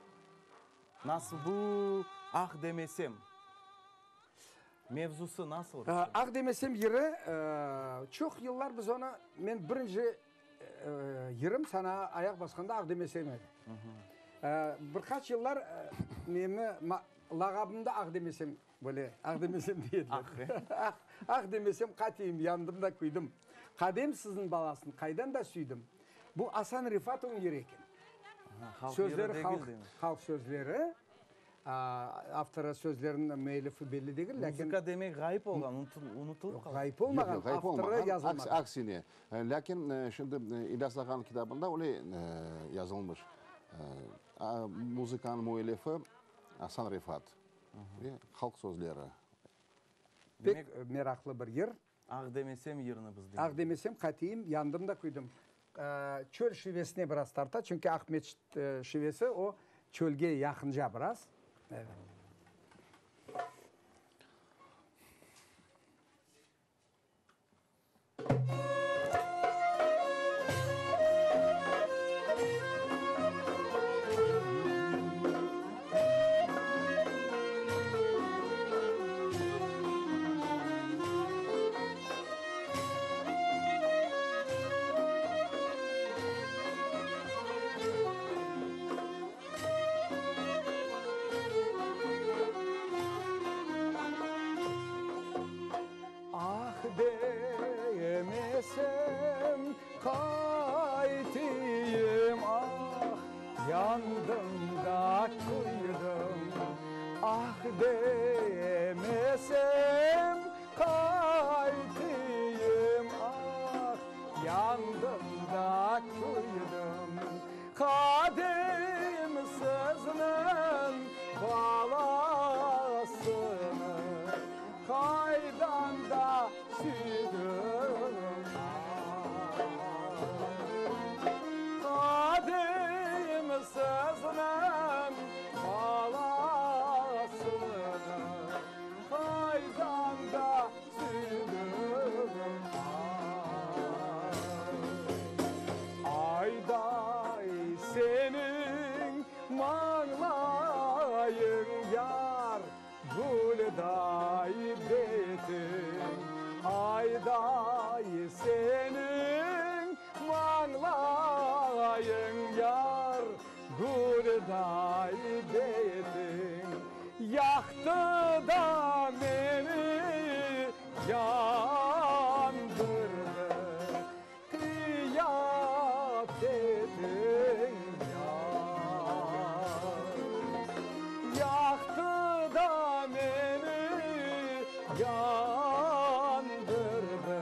Nasıl bu Ah demesem? Mevzusı nasıl? Ah demesem yırı, çoq yıllar biz onı, men birinci yırım sanağa ayaq basqanda Ah demesem edi. Bir qaç yıllar meni lağabım da Ah demesem, böyle Ah demesem dey ediler. Ah, ah demesem qatiyim, yandım da küydim. Qadem siziñ balasın qaydan da süydim. Bu Asan Refatovnıñ yırı eken. Sözleri halq, halq sözleri. Avtorı, sözleriniñ müellifi belli degil, lâkin. Muzıka demek ğayıp olğan, unutılıp qalğan. Ğayıp olmağan, avtorı yazılmağan. Aksine, lâkin şimdi İlyas ağanıñ kitabında öyle yazılmış, muzıkanıñ müellifi Asan Refat ve halq sözleri. Pek meraqlı bir yır. Ah demesem yırnı biz Ah demesem qatiyim, yandım da küydim. Çöl şivesine biraz tarta, çünki Aqmeçit şivesi o çölge yaqınca biraz. Evet. Yandım da küydim. Qadim sızniñ balasını Qaydan da süydim, ah. Qadim sızniñ balasını Qaydan da süydim, ah. Ayday seniñ mañlayıñ, yar, Gülday betiñ. Ayday seniñ mañlayıñ, yar, Gülday betiñ. Yaqtı da meni, yandırdı, Qıyafetiñ, yar. Yaqtı da meni, yandırdı,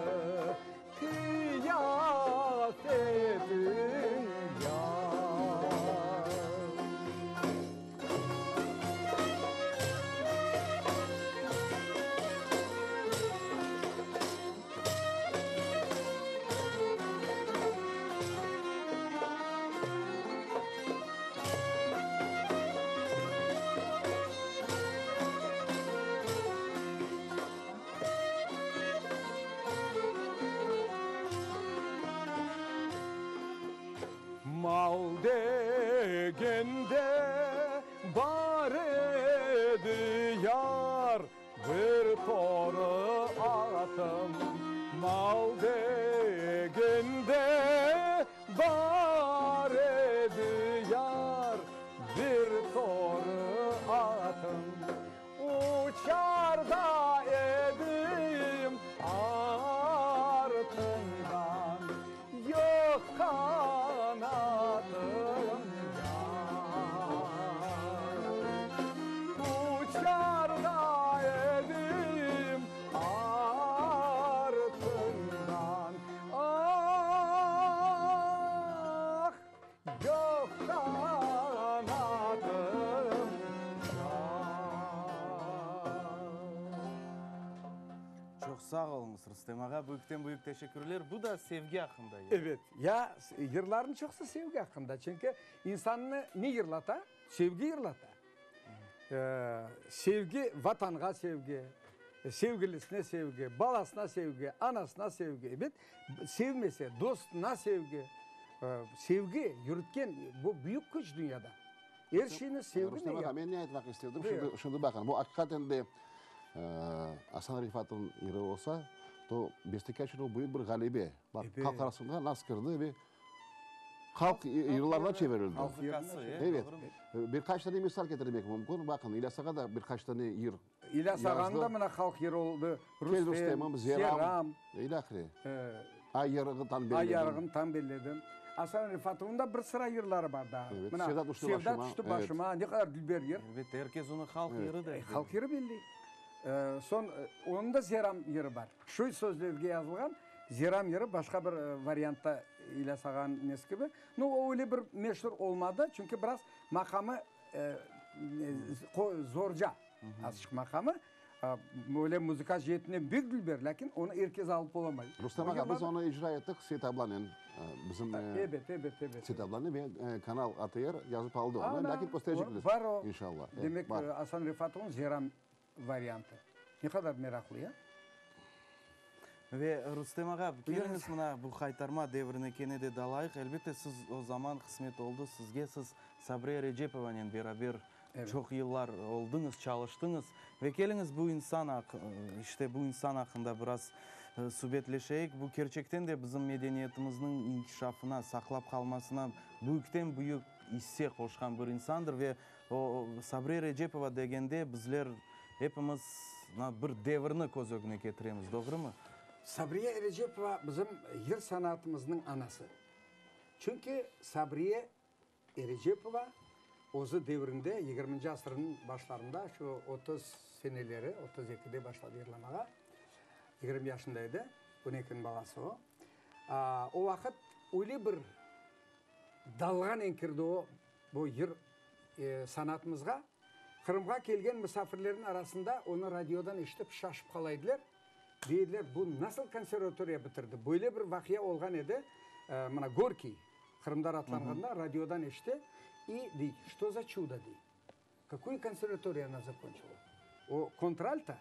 Qıyafetiñ, yar. Mal degende bar edi yar, Bir toru atım. Mal degende bar edi yar, Bir toru atım. Uçar da edim artından, Yoq qanatım, yar. Uçar da edim artından, Ah, yoq qanatım, yar. Çoq sağ oluñız, Rustem ağa, büyükten büyük teşekkürler. Bu da sevgi aqqında yır. Evet, ya yırlarnıñ çoqusı sevgi aqqında, çünki insannı ne yırlata? Sevgi yırlata. Sevgi, Vatanğa sevgi, sevgilisine sevgi, balasına sevgi, anasına sevgi. Ebet, sevmese, dostuna sevgi. Sevgi yürütken, bu büyük küç dünyada. Er şeyni sevgi Rustem ağa, men ne aytmaq istedim, şimdi, şimdi baqıñ, bu aqiqaten de Asan Refatnıñ yırı olsa, to bestekâr içün o büyük bir ğalebe. Baq, halq arasında nasıl kirdi ve halq yırlarına çevirildi. Evet. Bir qaç tane misal ketirmek mümkün. Baqıñ, İlyas ağa da bir qaç tane yır İlyas ağanıñ da mına halq yırı oldı. Rustem, Zeram. İlâhre. Ay yarığın tañ belledim. Ay yarığın tañ belledim. Asan Refatovnıñ da bir sıra yırları bar daa. Evet, Mına, Sevda tüşti başıma. Sevda tüşti başıma, ne qadar dülber yır. Elbette, er kes onı halq yırı dey. Halq yırı belli. Soñ, onıñ da Zeram yırı bar. Şu sözlerge yazılğan Zeram yırı başqa bir variantta İlyas ağanıñ nesi kibi. No, o öyle bir meşur olmadı, çünki biraz maqamı zorca azıçıq maqamı. Öyle muzıka ceetinden pek dülber, lâkin onı er kes alıp olamay. Rustem ağa, biz onı icra ettik Seyit ablanen, bizim Ebet, ebet, ebet. Seyit ablanen ve kanal ATR yazıp aldı onı, lâkin kösterecekmiz, Bar o. inşallah. Demek, Asan Refatovnıñ Zeram variantı. Ne qadar meraqlı, ya? Ve, Rustem ağa, keliñiz mına bu Haytarma devrine kene de dalayıq. Elbette, siz o zaman qısmet oldı sizge, siz Sabriye Recepovanen beraber çoq yıllar oldıñız, çalıştıñız. Ve keliñiz bu insan, işte bu insan aqqında biraz subetleşeyik. Bu kerçekten de bizim medeniyetimizniñ inkişafına, saqlap qalmasına büyükten-büyük isse qoşqan bir insandır. Ve o, Sabriye Recepova degende bizler epimiz bir devirni köz ögüne ketiremiz, doğrumı? Sabriye Erecepova bizim yır sanatımıznıñ anası. Çünki Sabriye Erecepova özü devrinde, yigirminci asırnıñ başlarında, şu 30 seneleri, 32-de başladı yırlamağa, 20 yaşında edi, on ekiniñ balası o. O vaqıt öyle bir dalğanen kirdi o bu yır sanatımızğa. Qırımğa kelgen musafirlerniñ arasında onı radiodan eşitip şaşıp qala ediler. Dey ediler, bu nasıl konservatoriya bitirdi? Böyle bir vaqia olğan edi, mına Gorkiy Qırımda ratlanğanda radiodan eşite i dey, Çto za çudo, dey. Kakuyu konservatoriya ona zakonçila? O kontralto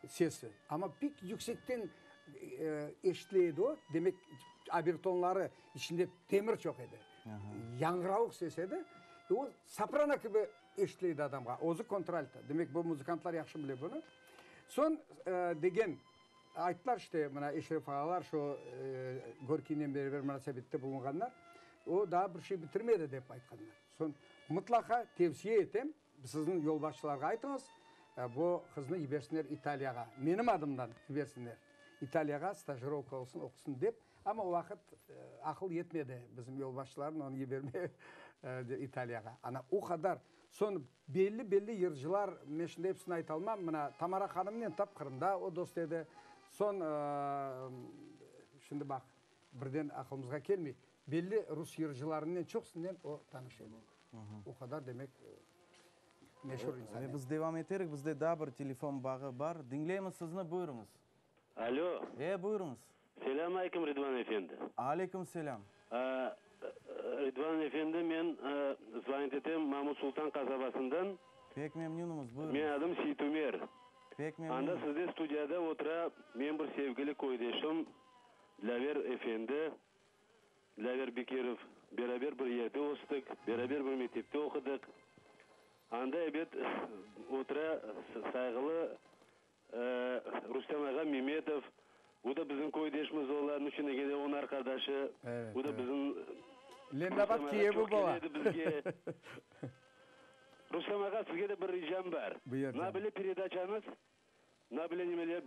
sesi, amma pek yüksekten eşitile edi o, demek obertonları içinde temir çoq edi. Yañğıravuq ses edi. E o soprano kibi eşitile edi adamğa, özü kontralto. Demek bu muzıkantlar yahşı bile bunı. Soñ degen, ayttılar işte, mına Eşref ağalar şu Gorkiynen beraber munasebette bulunğanlar, o daa bir şey bitirmedi dep aytqanlar. Soñ mıtlaqa tevsiye etem, sizniñ yolbaşçılarğa aytıñız, bu qıznı yibersinler İtaliyağa, menim adımdan yibersinler, İtaliyağa stajirovka olsun, oqusın dep. Amma o vaqıt aqıl yetmedi bizim yolbaşçılarnıñ onı yibermege İtaliyağa. Ana, o qadar. Soñ belli-belli yırcılar, men şimdi episini aytalmam, mına Tamara hanımnen tap Qırımda o dost edi. Soñ, şimdi baq, birden aqılımızğa kelmey, belli rus yırcılarınen çoqusınen o tanış edi. O qadar, demek, meşur insan edi. Ve biz devam eterik, bizde daa bir telefon bağı bar. Diñleymiz sizni, buyurıñız. Alo. E, buyurıñız. Selâm aleyküm, Ridvan efendi. Aleyküm selâm. Ridvan efendi, men zvonit etem Mamut Sultan qasabasından. Pek memnünimiz, buyurıñız. Menim adım Seytumer. Pek memnünmiz. Anda sizde studiyada otura menim bir sevgili köydeşim Dlâver efendi, Dlâver Bekirov. Beraber bir yerde östik, beraber bir mektepte oqudıq. Anda, ebet, otura sayğılı Rustem ağa Memetov, o da bizim köydeşimiz ola, niçün degende onıñ arqadaşı, o da bizim Lenabad kiyevi bola. Bizge. Rustem ağa, sizge de bir ricam bar. Buyur, canım. Na bile peredaçañız, na bile nimeler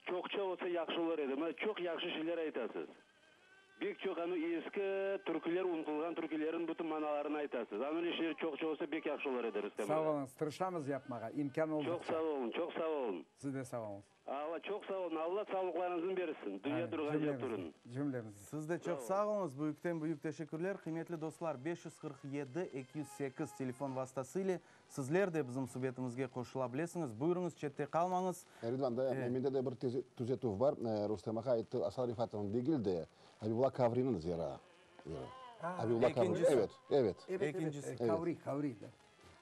çoqça olsa yahşı olur edi. Mına çoq yahşı şeyler aytasız. Bek çoq anu eski türküler, unutılğan türkülerniñ bütün manalarını aytasız. Anu öyle şeyler çoqça olsa bek yahşı olur edi, Rüstem Sağ ağa. oluñız, tırışamız yapmağa, imkân Çoq olduqça. sağ oluñ, çoq sağ oluñ. Siz de sağ oluñız. Alla çoq sağ olun, Alla sağlıqlarıñıznı bersin, dünya Amin, turğanca cümlemizge, turun. cümlemizge. Siz de çoq sağ oluñız, büyükten büyük teşekkürler. Qıymetli dostlar, 547 208 telefon vastası ile sizler de bizim subetimizge qoşula bilesiñiz. Buyurıñız, çette qalmañız. Ridvan, da, mende de bir tüzetüv bar. Rustem ağa ayttı, Asan Refatovnıñ degil de, Abibulla Kavriniñ zera, yırı. Abibulla Kavri, Ekincisi. evet, evet. Evet, evet, Ekincisi. Kavri, Kavri, da.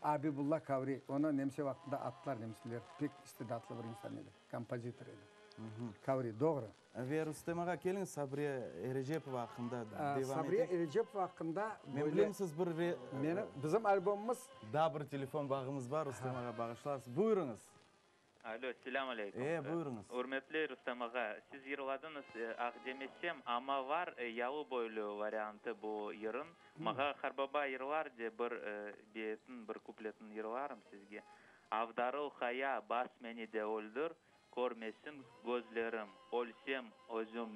Abibulla Kavri, onı nemse vaqtında attılar nemseler, pek istidatlı bir insan edi, kompozitor edi. Kavri, doğru. Ve Rustem ağa, keliñiz Sabriye Erecepova aqqında devam Sabriye eteyik. Erecepova aqqında Men böyle bilem, siz bir re. Meni, bizim albomımız. Daa bir telefon bağımız bar, Rustem ağa, bağışlarsız. Buyurıñız. Alo, selâm aleyküm. E, buyurıñız. Ürmetli Rustem ağa, siz yırladıñız Ah demesem, amma var yalıboylu variantı bu yırın. Mağa Qarbaba yırlar de bir betin, bir kupletin yırlarım sizge. Avdarıl qaya, bas meni de öldür, körmesin gözlerim, ölsem özüm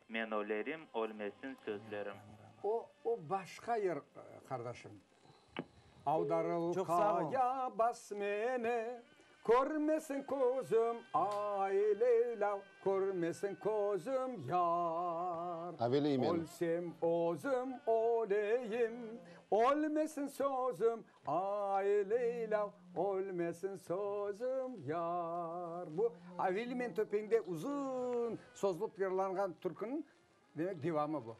men ölerim, ölmesin sözlerim. O, o başqa yır, qardaşım. Avdarıl Çoq sağ oluñ. qaya bas meni, körmesin közüm, ay Leylâ, körmesin közüm yar. Aveley men. Ölsem özüm öleyim, ölmesin sözüm, ay Leylâ, ölmesin sözüm yar. Bu Aveli men töpeñde uzun sozlup yırlanğan türküniñ, demek, devamı bu.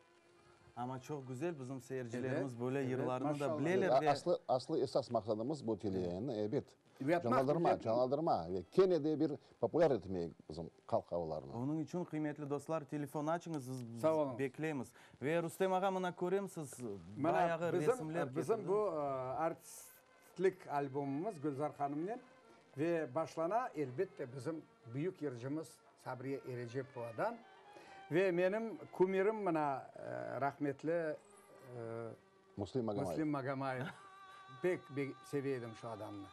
Amma çoq güzel, bizim seyircilerimiz Evet, böyle evet, yırlarnı da maşallah. bileler ve. Aslı, aslı esas maqsadımız bu teleyayınnı, ebet, Uyatmaq canlandırma, milletni. canlandırma ve kene de bir populâr etmek bizim halq avalarını. Onıñ içün, qıymetli dostlar, telefon açıñız, biz Sağ oluñız. bekleymiz. Ve Rustem ağa, mına körem, siz Mına bayağı bizim, resimler bizim bu ketirdiñiz. artistlik albomımız Gülzar hanımnen ve başlana, elbette, bizim büyük yırcımız Sabriye Erecepovadan ve menim kumirim mına rahmetli Müslim Magomayev. Müslim Magomayev. Pek seve edim şu adamnı.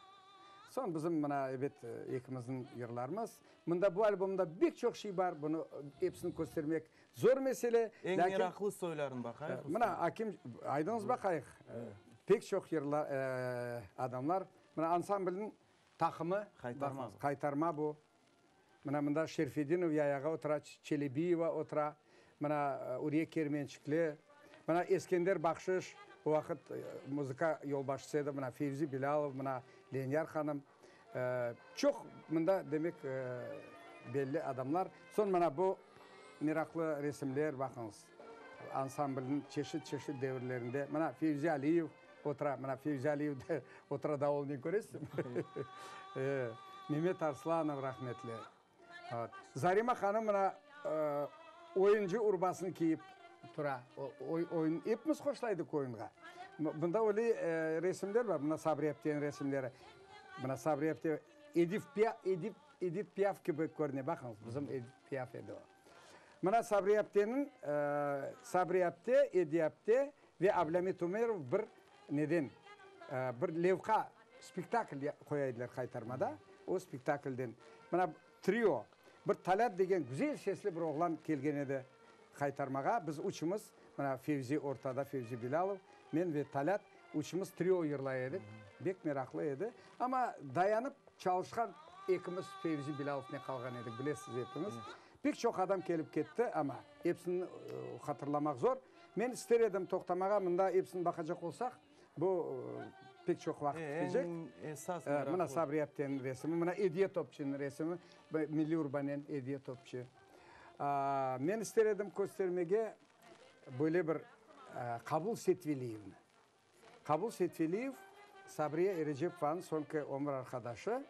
Soñ bizim mına ebet ekimizniñ yırlarımız. Mında bu albomda bek çoq şey bar, bunı episini köstermek zor mesele. Eñ Lâkin meraqlı soyların baqayıq, Rustem. Mına Akim, aydıñız baqayıq. Pek çoq yırlar, adamlar. Mına ansamblniñ taqımı. Qaytarma bu. Qaytarma bu. Mına mında Şerfedinov yayağa otura, Çelebiyeva otura. Mına Uriye Kermençikli, mına Eskender Bahşış, o vaqıt muzıka yolbaşçısı edi, mına Fevzi Bilâlov, mına Lenyar hanım. Çoq mında, demek, belli adamlar. Soñ mına bu meraqlı resimler, baqıñız, ansamblniñ çeşit-çeşit devirlerinde. Mına Fevzi Aliyev otura, mına Fevzi Aliyev de otura, davulnen köresizmi? Memet Arslanov rahmetli. Zarema hanım mına oyuncı urbasını kiyip tura. Oyun, epimiz hoşlaydıq oyunğa. Bunda öyle resimler bar, mına Sabriye apteniñ resimleri. Mına Sabriye apte Edif Piaf, Edip, Edit Piaf kibi körüne. Baqıñız, bizim Edit Piaf edi o. Mına Sabriye apteniñ, Sabriye apte, Ediye apte ve Ablâmit Ümerov bir neden, bir levha, spektakl qoya ediler Qaytarmada, o spektaklden. Mına trio, bir Talât degen güzel sesli bir oğlan kelgen edi Qaytarmağa. Biz üçümiz, mına Fevzi ortada, Fevzi Bilâlov, men ve Talât, üçümiz trio yırlay edik. Bek meraqlı edi. Amma dayanıp çalışqan ekimiz Fevzi Bilâlovnen qalğan edik, bilesiz epiñiz. Pek çoq adam kelip ketti, amma episini hatırlamaq zor. Men ister edim toqtamağa, mında episini baqacaq olsaq, bu pek çoq vaqıt ketecek. Eñ esas meraqlı. Mına Sabriye apteniñ resimi, mına Ediye Topçiniñ resimi, milliy urbanen Ediye Topçi. Men ister edim köstermege böyle bir Qabul Setveliyevni. Qabul Setveliyev, Sabriye Erecepovanıñ soñki ömür arqadaşı.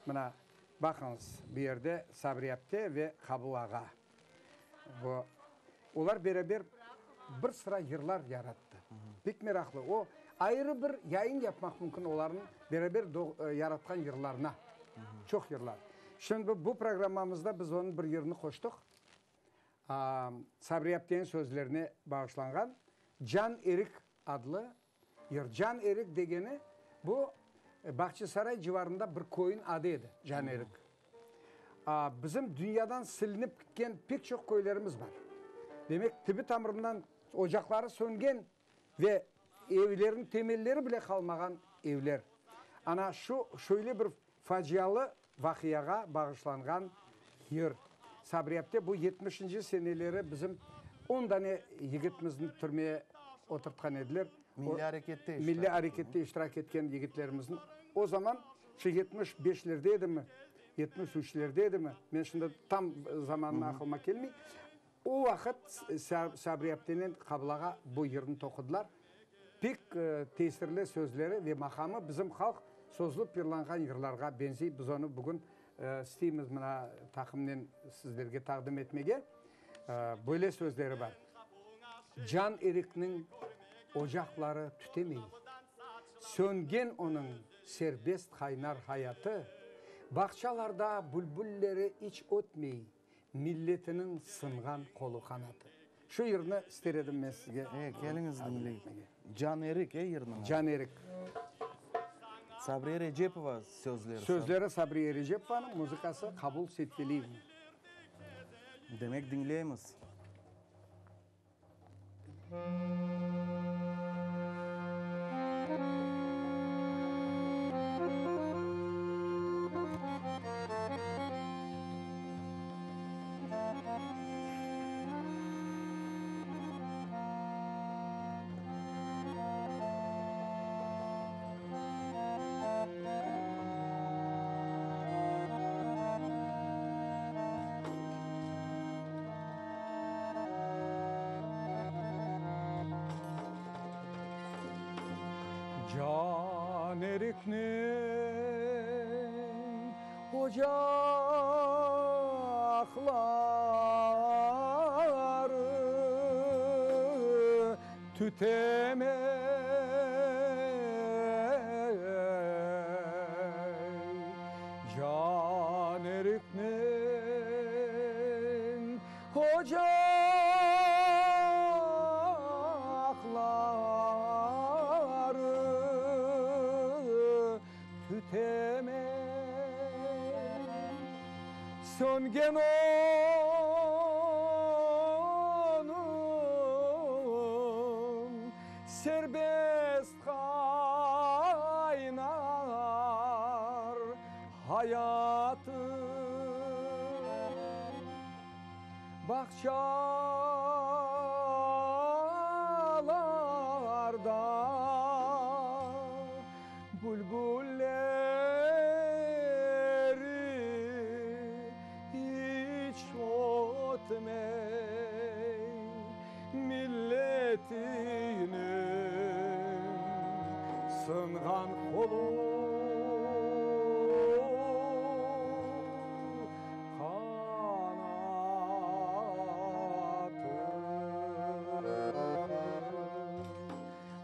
Mına, baqıñız, bu yerde Sabriye apte ve Qabul ağa. Bu, olar beraber bir sıra yırlar yarattı. Pek meraqlı. O, ayrı bir yayın yapmaq mümkün olarnıñ beraber yaratqan yırlarına. Çoq yırlar. Şimdi bu programmamızda biz onıñ bir yırını qoştıq. Sabriye apteniñ sözlerine bağışlanğan Can erik adlı yır. Can erik degeni, bu Bağçasaray civarında bir köyün adı edi, Can erik. Bizim dünyadan silinip kitken pek çoq köylerimiz bar. Demek, tübü-tamırından ocaqları söngen ve evlerniñ temelleri bile qalmağan evler. Ana şu şöyle bir facialı vaqiağa bağışlanğan yır. Sabriye apte bu yetmişinci seneleri bizim on dane yigitimizni türmeye oturtqan ediler. Milliy arekette iştirak Milliy arekette iştirak etken yigitlerimizni. O zaman şu 75-lerde edimi, 73-lerde edimi, men şimdi tam zamanını aqılıma kelmey, o vaqıt Sabriye aptenen Qabul ağa bu yırnı toqudılar. Pek tesirli sözleri ve maqamı bizim halq sozlup yırlanğan yırlarğa beñzey. Biz onı bugün isteymiz mına taqımnen sizlerge taqdim etmege. Böyle sözleri bar. Can erikniñ ocaqları tütemey, Söngen onıñ serbest qaynar hayatı, Bağçalarda bülbülleri iç ötmey, Milletiniñ sınğan qolu-qanatı. Şu yırnı ister edim men sizge. E, keliñiz diñleyik. Can erik, e, yırnıñ adı? Can erik. Sabriye Erecepova sözleri. Sözleri Sabriye Erecepovanıñ, muzıkası Qabul Seytveliyevniñ. Demek, diñleymiz. Can erikniñ ocaqları tütemey. Can erikniñ ocaqları tütemey. Söngen onıñ serbest qaynar hayatı. Bağçalarda. Sınğan qolu, qanatı.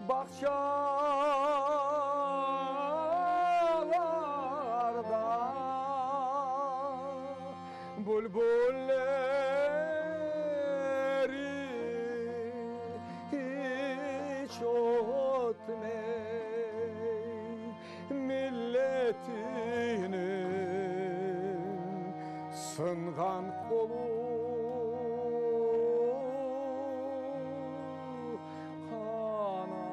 Bağçalarda bülbülleri hiç ötmey, milletiniñ sınğan qolu, qanatı.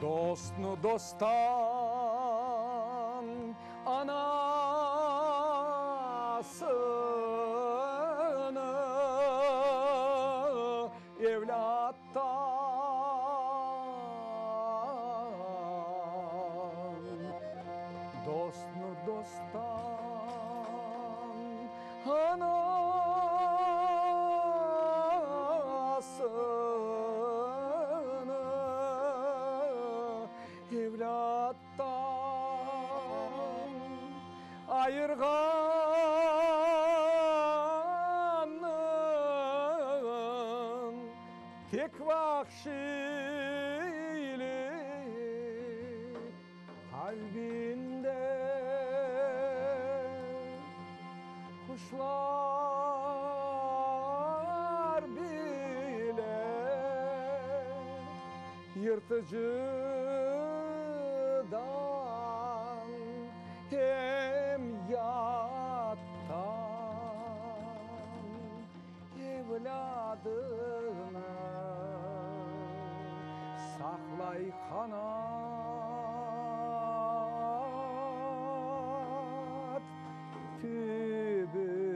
Dostnı dosttan, anasını, evlâttan. Dostnı dosttan, anasını, evlâttan ayırğannıñ tek vahşiylik qalbinde. Quşlar bile yırtıcıdan em yattan evlâdını saqlay qanat tübünde.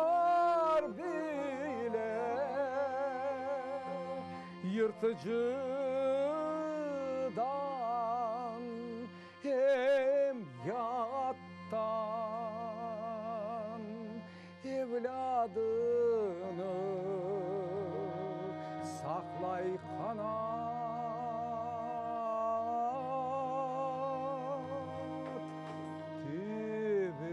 Quşlar bile yırtıcıdan em yattan evlâdını saqlay qanat tübünde.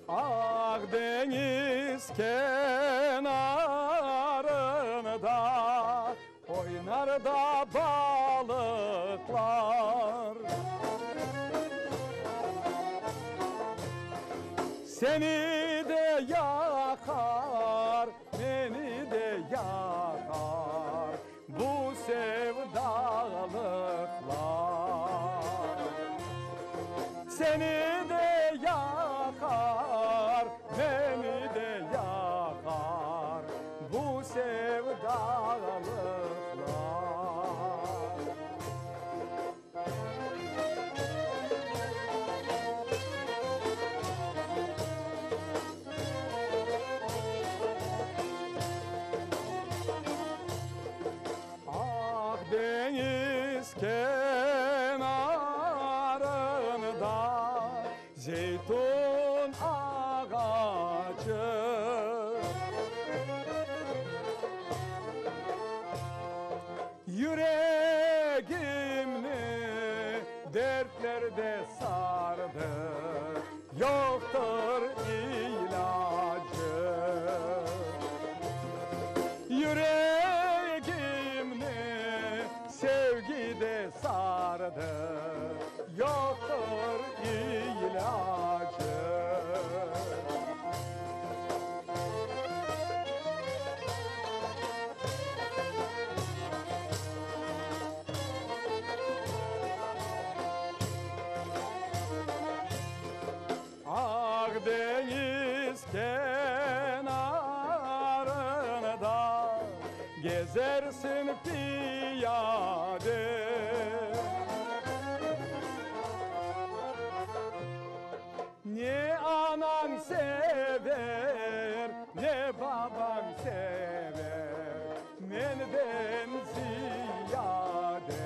Aq deñiz kenarında oynar da balıqlar. Seni de yaqar, meni de yaqar bu sevdalıqlar. Seni de yaqar, meni de yaqar bu sevdalıqlar. Aq deñiz kenarında zeytun ağaçı. Yüregimni dertlerde sardı. Yoqtır ilâcı. Yüregimni sevgi de sardı, Yoqtır ilâcı. Aq deñiz kenarında gezersiñ piyade. Ne anañ sever, ne babañ sever, menden ziyade.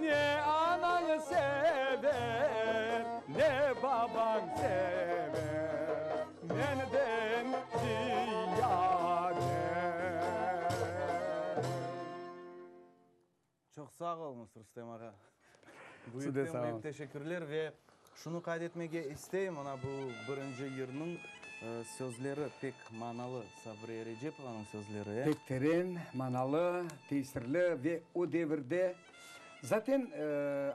Ne anañ sever, ne babañ sever, menden ziyade. Çoq sağ oluñız, Rustem ağa. Büyükten büyük teşekkürler ve şunı qayd etmege isteyim, mına bu birinci yırnıñ sözleri pek manalı, Sabriye Erecepovanıñ sözleri, e? Pek teren, manalı, tesirli ve o devirde, zaten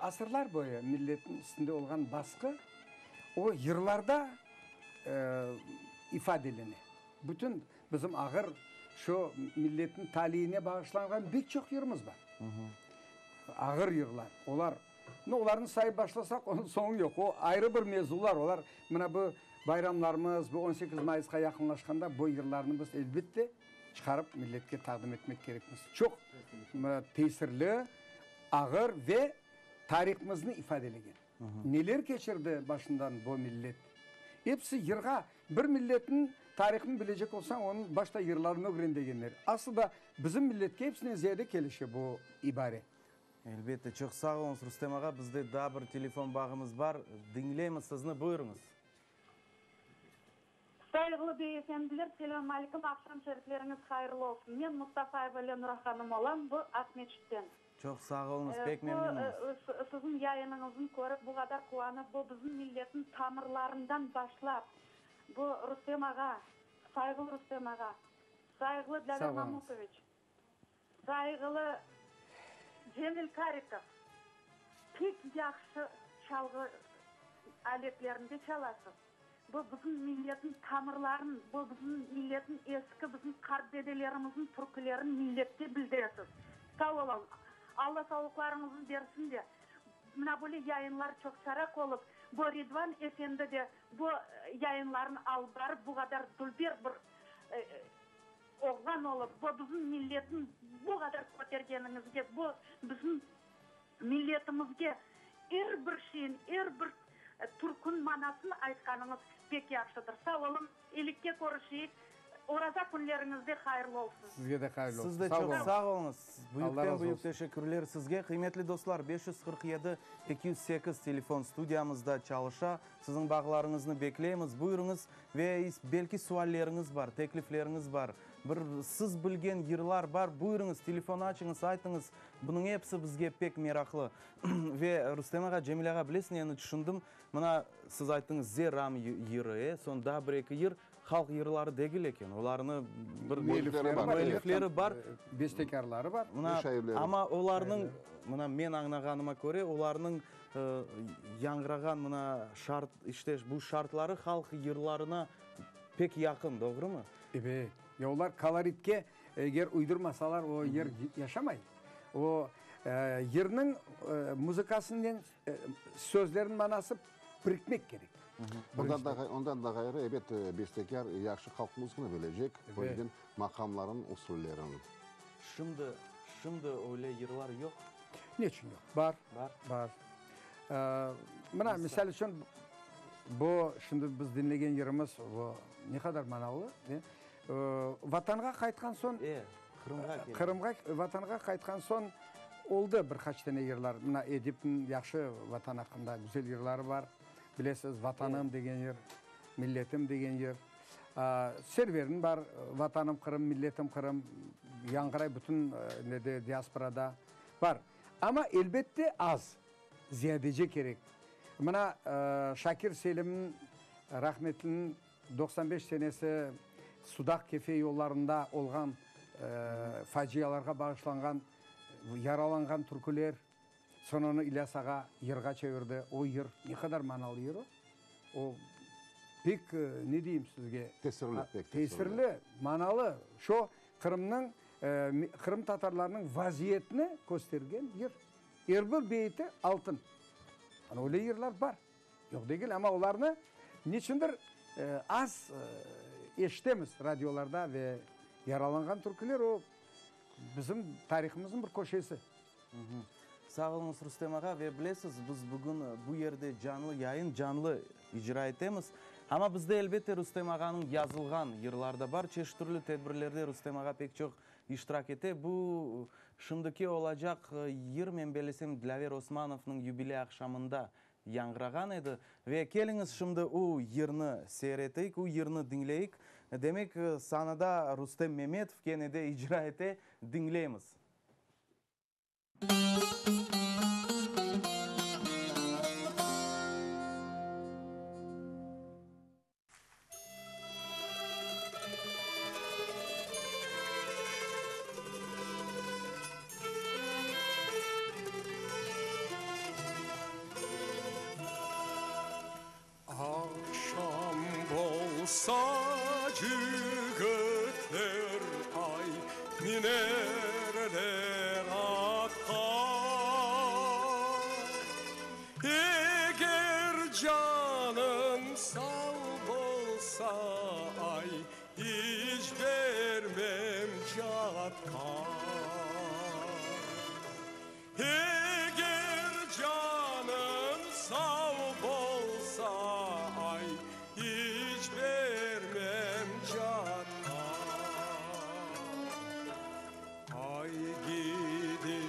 asırlar boyu milletniñ üstünde olğan basqı o yırlarda ifadelene. Bütün bizim ağır şu milletniñ taliyine bağışlanğan pek çoq yırımız bar. Ağır yırlar. Olar, no, olarnı sayıp başlasaq, onıñ soñu yoq. O ayrı bir mevzular. Olar, mına bu bayramlarımız, bu 18 mayısqa yaqınlaşqanda bu yırlarnı biz elbette çıqarıp milletke taqdim etmek kerekmiz. Çoq tesirli, ağır ve tarihımıznı ifadelegen. Neler keçirdi başından bu millet? Episi yırğa. Bir milletniñ tarihını bilecek olsañ, onıñ başta yırlarını ögren degenler. Aslı da bizim milletke episinden ziyade kelişe bu ibare. Elbette. Çoq sağ oluñız, Rustem ağa. Bizde daa bir telefon bağımız bar. Diñleymiz sizni. Buyurıñız. Sayğılı bey efendiler, selâm aleyküm, aqşam şerifleriñiz hayırlı olsun. Men Mustafayeva Lenura hanım olam, bu Aqmeçitten. Çoq sağ oluñız, pek memnünmiz. Bu siziñ yayınıñıznı körip, bu qadar quvanıp, bu bizim milletniñ tamırlarından başlap, bu Rustem ağa, sayğılı Rustem ağa, sayğılı Dlâver Mamutoviç, sayğılı Cemil Karikov, pek yahşı çalğı aletlerinde çalasız. Bu bizim milletniñ tamırların, bu bizim milletniñ eski, bizim qart dedelerimizniñ türkülerin milletke bildiresiz. Sağ oluñ. Alla sağlıqlarıñıznı bersin de, mına böyle yayınlar çoqçaraq olıp, bu Ridvan efendi de bu yayınlarnı alıp barıp, bu qadar dülber bir oğlan olıp, bu bizim milletni bu qadar kötergeniñizge, bu bizim Milletimizge er bir şeyin, er bir türkün manasını aytqanıñız pek yahşıdır. Sağ oluñ, ilikke körüşeyik. Oraza künleriñiz de hayırlı olsun. Sizge de hayırlı olsun. Siz de Sağ çoq oluñ. sağ oluñız. Allah Büyükten razı büyük olsun. teşekkürler sizge. Qıymetli dostlar, 547 208 telefon studiyamızda çalışa. Siziñ bağlarıñıznı bekleymiz. Buyurıñız ve belki sualleriñiz bar, teklifleriñiz bar, bir siz bilgen yırlar bar, buyurıñız, telefon açıñız, aytıñız. Bunıñ episi bizge pek meraqlı. Ve Rustem ağa, Cemil ağa, bilesiñ, endi tüşündim, mına siz ayttıñız Zeram yırı, e, soñ daa bir-eki yır halq yırları degil eken, olarnı bir Müellifleri bar. Müellifleri bar. Bestekârları bar. Mına, amma olarnıñ, mına men añlağanıma köre, olarnıñ yañğırağan mına şart, işte bu şartları halq yırlarına pek yaqın, doğrumı? Ebet. Ya olar koloritke Eger uydurmasalar, o yır yaşamay. O yırnıñ muzıkasınen sözlerniñ manası birikmek kerek. Ondan da, ondan da ğayrı, ebet, bestekâr yahşı halq muzıkını bilecek, o yüzden maqamların usullerin. Şimdi, şimdi öyle yırlar yoq? Neçün yoq? Bar. Bar? Bar. Mına, misal içün, bu şimdi biz diñlegen yırımız, o ne qadar manalı, de? Vatanğa qaytqan soñ, Qırımğa keldi. Qırımğa, Vatanğa qaytqan soñ oldı bir qaç tane yırlar. Mına Edipniñ yahşı Vatan aqqında güzel yırları bar. Bilesiz, Vatanım degen yır, Milletim degen yır. Serverniñ bar, Vatanım Qırım, milletim Qırım, yañğıray bütün nede, diasporada bar. Amma elbette az, ziyadece kerek. Mına, Şakir Selimniñ rahmetliniñ 95 senesi Sudaq-Kefe yollarında olğan facialarğa bağışlanğan yaralanğan türküler, soñ onı İlyas ağa yırğa çevirdi. O yır, ne qadar manalı yır o. O pek, ne deyim sizge? Tesirli, pek tesirli. Tesirli, manalı. Şo Qırımnıñ, qırımtatarlarnıñ vaziyetini köstergen yır. Er bir beyiti altın. Ana öyle yırlar bar. Yoq degil, amma olarnı niçündir az eşitemiz radiolarda ve yaralanğan türküler o bizim tarihımıznıñ bir köşesi. Sağ oluñız, Rustem ağa. Ve bilesiz, biz bugün bu yerde canlı yayın, canlı icra etemiz. Amma bizde, elbette, Rustem ağanıñ yazılğan yırları da bar. Çeşit türlü tedbirlerde Rustem ağa pek çoq iştirak ete. Bu şimdiki olacaq yır, men bellesem, Dilâver Osmanovnıñ yubiley aqşamında yañğırağan edi. Ve keliñiz şimdi u yırnı seyir eteyik, u yırnı diñleyik. Demek, sanada Rustem Memetov kene de icra ete. Diñleymiz. Aqşam bolsa cigitler ay, Minerler atqa. Eger canım sav bolsa ay, İç bermem catqa. Eger canım sav bolsa, ay, iç bermem catqa. Ay gidi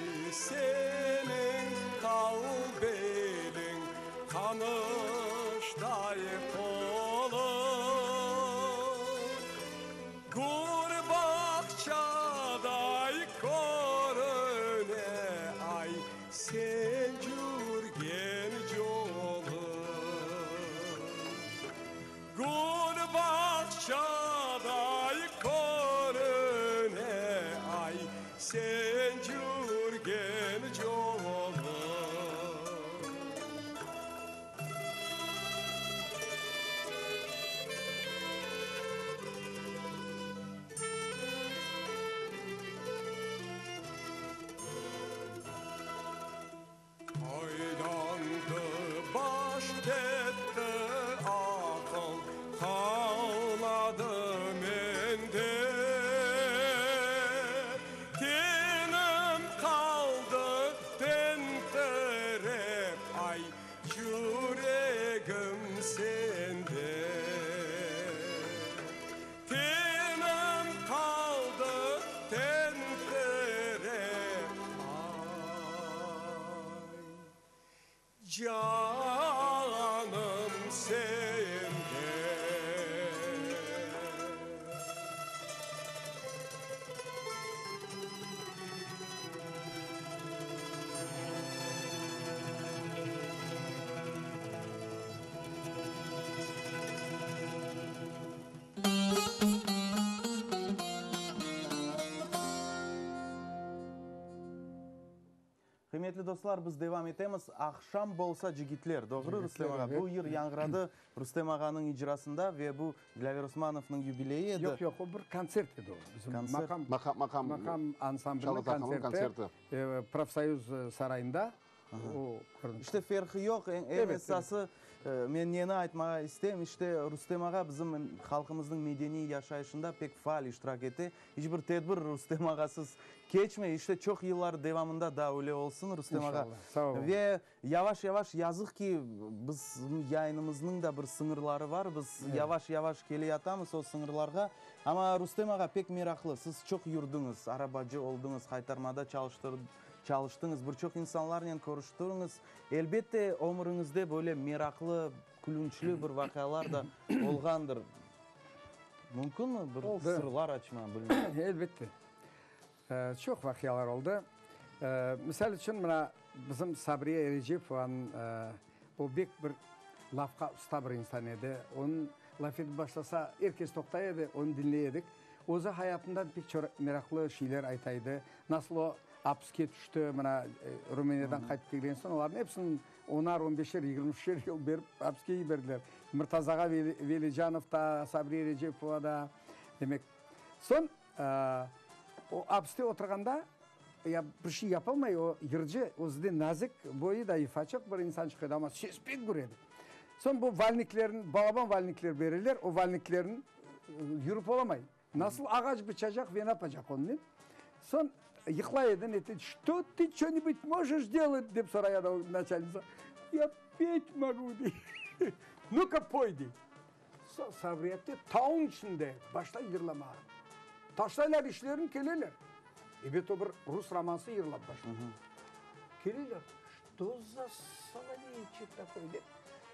seniñ tal beliñ, Qanışday qolıñ. Gür bağçaday körüne, ay, sen cürgen yoluñ. Gür bağçaday körüne, ay, sen cürgen yoluñ. Aylandı baş, ketti aqıl, qalmadı mende. Tenim qaldı tentirep, ay, Yüregim sende, Tenim qaldı tentirep, ay, Canım sende. Qıymetli dostlar, biz devam etemiz. Aqşam bolsa, cigitler, doğru, Rustem ağa? Bu yır yañğıradı Rustem ağanıñ icrasında ve bu Dilâver Osmanovnıñ yubileyi edi. Yoq, yoq, o bir kontsert edi o. Bizim Kontsert. maqam, Maqam, maqam, maqam ansambliniñ çalğı taqımınıñ kontserti, kontserti. Profsoyuz sarayında o köründi. İşte ferqı yoq, eñ, eñ esası, men neni aytmağa isteyim, işte Rustem ağa bizim halqımıznıñ medeniy yaşayışında pek faal iştirak ete. İç bir tedbir Rustem ağasız keçmey. İşte çoq yıllar devamında daa öyle olsun, Rustem ağa. İnşallah. Sağ olun. Ve Yavaş-yavaş, yazıq ki, bizim yayınımıznıñ da bir sıñırları var, biz yavaş-yavaş keleyatamız o sıñırlarğa. Amma, Rustem ağa, pek meraqlı, siz çoq yürdiñiz, arabacı oldıñız, haytarmada çalıştıñız, bir çoq insanlarnen körüştüriñiz. Elbette, ömüriñizde böyle meraqlı, külünçli bir vaqialar da olğandır. Mümkünmi bir sırlar açma, bilmem. Elbette. Çoq vaqialar oldı. Misal içün, mına, bizim Sabriye Erecepovanıñ. O bek bir lafqa usta bir insan edi. Onıñ laf etip başlasa, er kes toqtay edi, onı diñley edik. Özü hayatından pek çoq meraqlı şeyler ayta edi. Nasıl o apiske tüşti, mına, Rumıniyadan qaytıp kelgen soñ, olarnıñ episini onar, on beşer, yigirmişer yıl berip apiske yiberdiler. Murtaza ağa Velicanov da, Sabriye Erecepova da. Demek, soñ o apiste oturğanda, ya bir şey yapalmay, o yırcı, özü de nazik, boyu da yufaçıq bir insançıq edi, amma sesi pek gür edi. Soñ bu valniklerni, balaban valnikler bereler, o valniklerni yürip olamay. Nasıl ağaç bıçacaq ve napacaq onnen? Soñ yıqlay edi, nete, Çto tı ço-nibut mojeş delat? dep soray edi o naçalnitsa. Ya pet mogu, dey. Nu-ka poy, dey. Soñ Sabriye apte taun içinde başlay yırlamağa. Taşlaylar işlerini, keleler. Ebet o bir rus romansı yırlap başlay. Keleler, Çto za soloveyçik takoy, dep.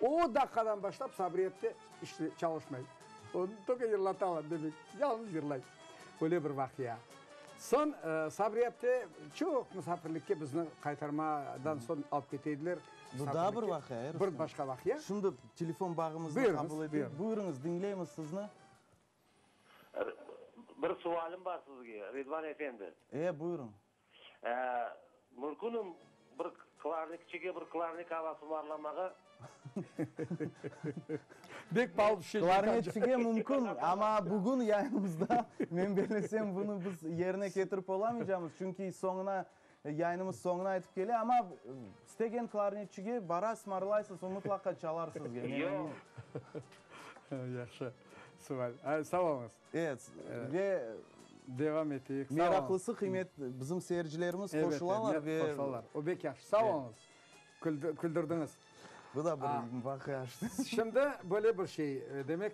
O daqqadan başlap Sabriye apte işte çalışmay. Onı tolko yırlatalar, demek, yalnız yırlay. Öyle bir vaqia. Soñ Sabriye apte çoq musafirlikke bizni qaytarmadan soñ alıp kete ediler. Bu daa bir vaqia, e, Rustem? Bir başqa vaqia. Şimdi telefon bağımıznı qabul eteyik. Buyurıñız, diñleymiz sizni. Bir sualim bar sizge, Ridvan efendi. E, buyurıñ. Mümkünmi bir klarnetçige bir klarnet avası varlamağa? Bek pahalı tüşecek. Klarnetçige mümkün, amma bugün yayınımızda, men bellesem, bunı biz yerine ketirip olamaycamız, çünki soñuna, yayınımız soñuna aytıp kele, amma istegen klarnetçige bara ısmarlaysız, o mıtlaqa çalar sizge, men eminim. Yahşı sual. Sağ oluñız. Evet, ve devam eteyik. Meraqlısı, qıymet, bizim seyircilerimiz qoşulalar ve. Qoşulalar. O bek yahşı. Sağ oluñız. Küldürdiñiz. Bu da bir vaqia. Şimdi böyle bir şey, demek,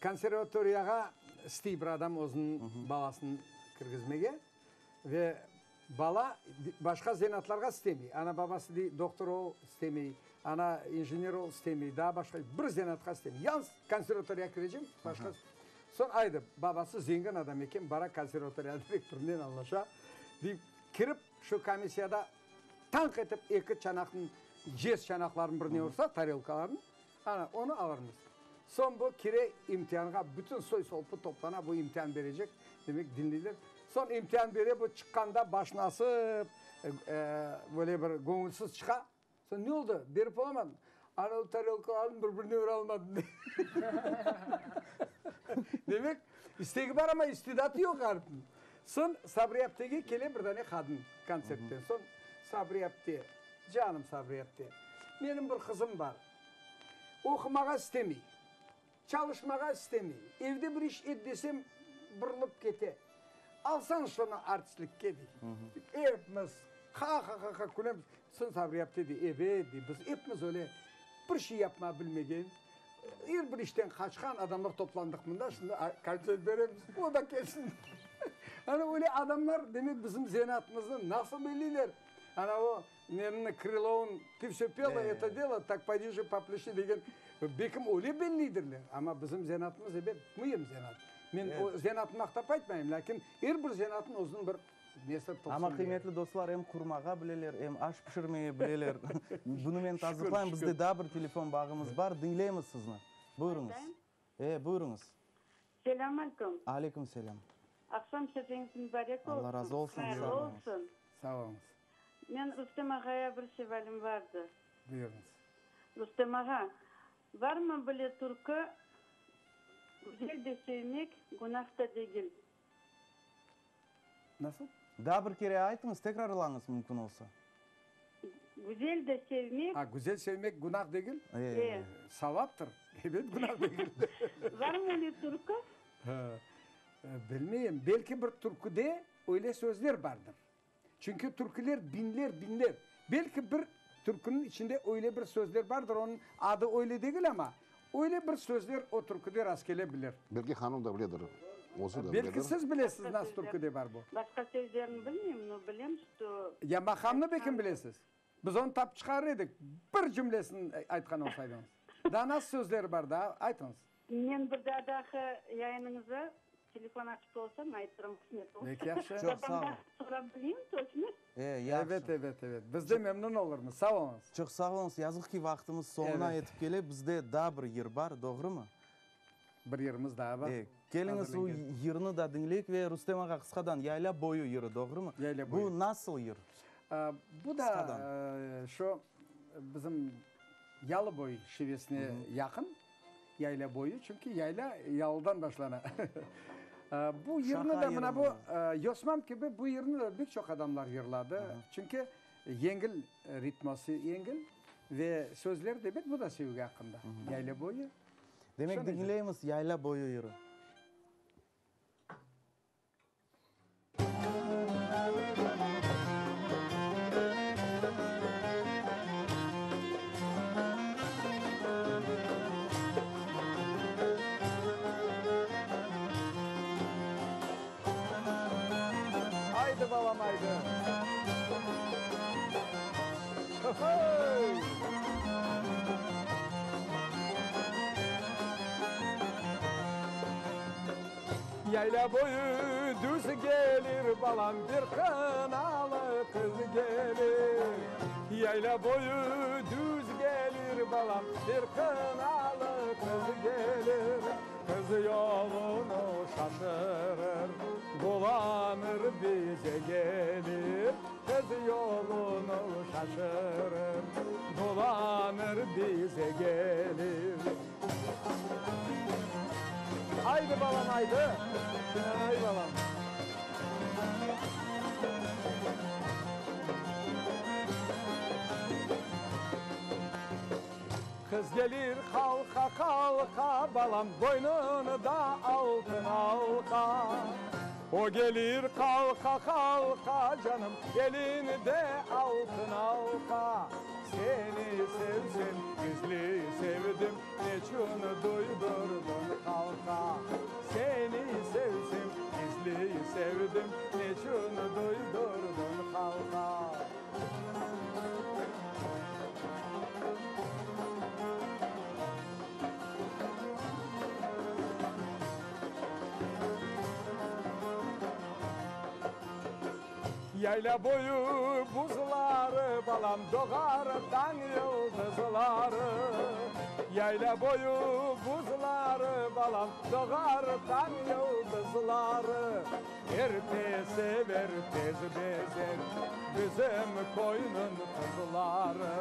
konservatoriyağa istey bir adam özüniñ balasını kirgizmege ve Bala başqa zenaatlarğa istemey. Ana-babası dey, dohtur ol, istemey, ana, injener ol, istemey, daa başqa bir zenaatqa istemey. Yalnız konservatoriyağa kirecem, başqa. Soñ aydı, babası zengin adam eken, bara konservatoriya direktorınen añlaşa, dey, kirip şu komissiyada tañq etip eki çanaqnıñ, cez çanaqlarnıñ birine ursa, tarelkalarnıñ, ana, onı alırmız. Soñ bu kire imtianğa, bütün soy-solpı toplana, bu imtian berecek, demek, diñleyler. Soñ imtian bere, bu çıqqanda başını asıp, böyle bir göñülsiz çıqa. Soñ ne oldı, berip olamadım. Ana, tarelkalarnı bir-birine uralmadım, dey. Demek, istegi bar, amma istidatı yoq ğaripniñ. Soñ Sabriye aptege kele bir dane qadın kontsertten soñ. Sabriye apte, canım Sabriye apte, menim bir qızım bar. Oqumağa istemey, çalışmağa istemey, evde bir iş et desem, burılıp kete. Alsañ şunı artistlikke, dey. Epimiz ha-ha-ha-ha külemiz. Soñ Sabriye apte dey, ebet, dey, biz epimiz öyle bir şey yapmağa bilmegen, er bir işten qaçqan adamlar toplandıq mında, şimdi kontsert beremiz, o da kelsin. Ana öyle adamlar, demek, bizim zenaatımıznı nasıl bileyler? Ana o Nenni, Krılovnıñ Tı vsö pela, eto delo, tak poydi je popleşi degen, bekim öyle bellidirler. Amma bizim zenaatımız, ebet, müim zenaat. Men o zenaatnı maqtap aytmayım, lâkin er bir zenaatnıñ özüniñ bir nesi, tılsımı Amma, bar. qıymetli dostlar, em qurmağa bileler, em aş pişirmege bileler. Bunı men tasdıqlayım. Bizde daa bir telefon bağımız bar. Diñleymiz sizni. Buyurıñız. E, buyurıñız. Selâm aleyküm. Aleyküm selâm. Aqşam şefiñiz mübarek olsun. Allah razı olsun. Hayırlı olsun. Sağ oluñız. Men Rustem ağaya bir sevalim vardı. Buyurıñız. Rustem ağa, varmı bile türkü Güzel de sevmek günah da degil. Nasıl? Daa bir kere aytıñız, tekrarlañız mümkün olsa. Güzel de sevmek. A, güzel sevmek günah degil? E. Savaptır. Ebet, günah degil. Varmı öyle türkü? Bilmeyim. Belki bir türküde öyle sözler bardır. Çünki türküler biñler, biñler. Belki bir türküniñ içinde öyle bir sözler bardır, onıñ adı öyle degil amma, öyle bir sözler o türküde rastkele bilir. Belki hanım da biledir, özü de biledir. Belki siz bilesiz nasıl türküde bar bu. Başqa sözlerini bilmeyim, no bilem, şto. Ya maqamnı belki bilesiz. Biz onı tapıp çıqarır edik, bir cümlesini aytqan olsaydıñız. Daa nasıl sözleri bar, daa aytıñız. Men bir daa dahı yayınıñıza telefon açıp olsam aytırım, qısmet olsa. Pek yahşı. Çoq sağ olun. Babamdan sorap bileyim toçnı. E, yahşı. Evet, evet, evet. Biz de memnün olurmız. Sağ oluñız. Çoq sağ oluñız. Yazıq ki, vaqtımız soñuna yetip kele. Bizde daa bir yır bar, doğrumı? Bir yırımız daa bar. E, keliñiz o yırnı da diñleyik ve Rustem ağa qısqadan Yayla boyu yırı, doğrumı? Yayla boyu. Bu nasıl yır? Bu da şu bizim Yalıboy şivesine yaqın, Yayla boyu, çünki yayla yalıdan başlana. Bu yırnı da mına bu Yosmam kibi bu yırnı da pek çoq adamlar yırladı. Çünki yengil ritması yengil ve sözleri de ebet bu da sevgi aqqında. Yayla boyu. Demek, diñleymiz Yayla boyu yırı. Aydı, balam, aydı. Ho-hoy! Yayla boyu düz gelir, balam, bir qınalı qız gelir. Yayla boyu düz gelir, balam, bir qınalı qız gelir. Qız yolunu şaşırır, dolanır bize gelir. Qız yolunu şaşırır, dolanır bize gelir. Aydı, balam, aydı! Ay, balam! Qız gelir qalqa, qalqa, balam, boynunda altın alqa. O gelir qalqa, qalqa, canım, elinde altın alqa. Seni sevsem, gizli sevdim, neçün duydurdın halqa? Seni sevsem, gizli sevdim, neçün duydurdın halqa? Yayla boyu buzları, balam, doğar tañ yıldızları. Yayla boyu buzları, balam, doğar tañ yıldızları. Erte sever, tez bezer bizim köyniñ qızları.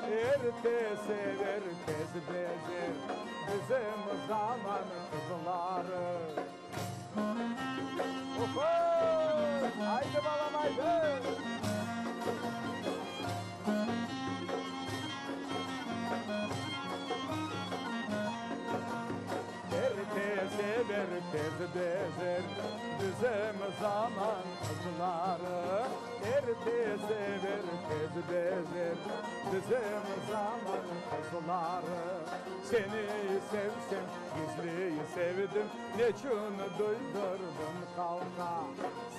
Erte sever, tez bezer bizim zaman qızları. Aydı, balam, aydı! Erte sever, tez bezer bizim zaman qızları. Erte sever, tez bezer bizim zaman qızları. Seni sevsem, gizli sevdim, neçün duydurdın halqa?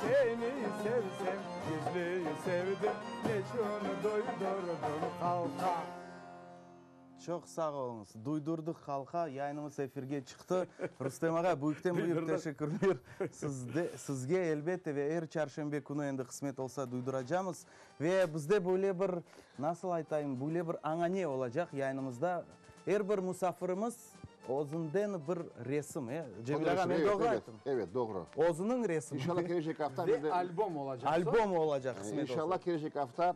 Seni sevsem, gizli sevdim, neçün duydurdın halqa? Çoq sağ oluñız. Duydurdıq halqa, yayınımız efirge çıqtı. Rustem ağa, büyükten büyük teşekkürler sizde, sizge, elbette, ve er çarşenbe künü endi qısmet olsa duyduracamız. Ve bizde böyle bir, nasıl aytayım, böyle bir añane olacaq yayınımızda. Er bir musafirimiz özünden bir resim, e, Cemil ağa, men doğru ayttım? Evet, doğru. Özüniñ resimi. İnşallah kelecek afta Ve albom olacaq soñ. Albom olacaq, qısmet olsa. İnşallah kelecek afta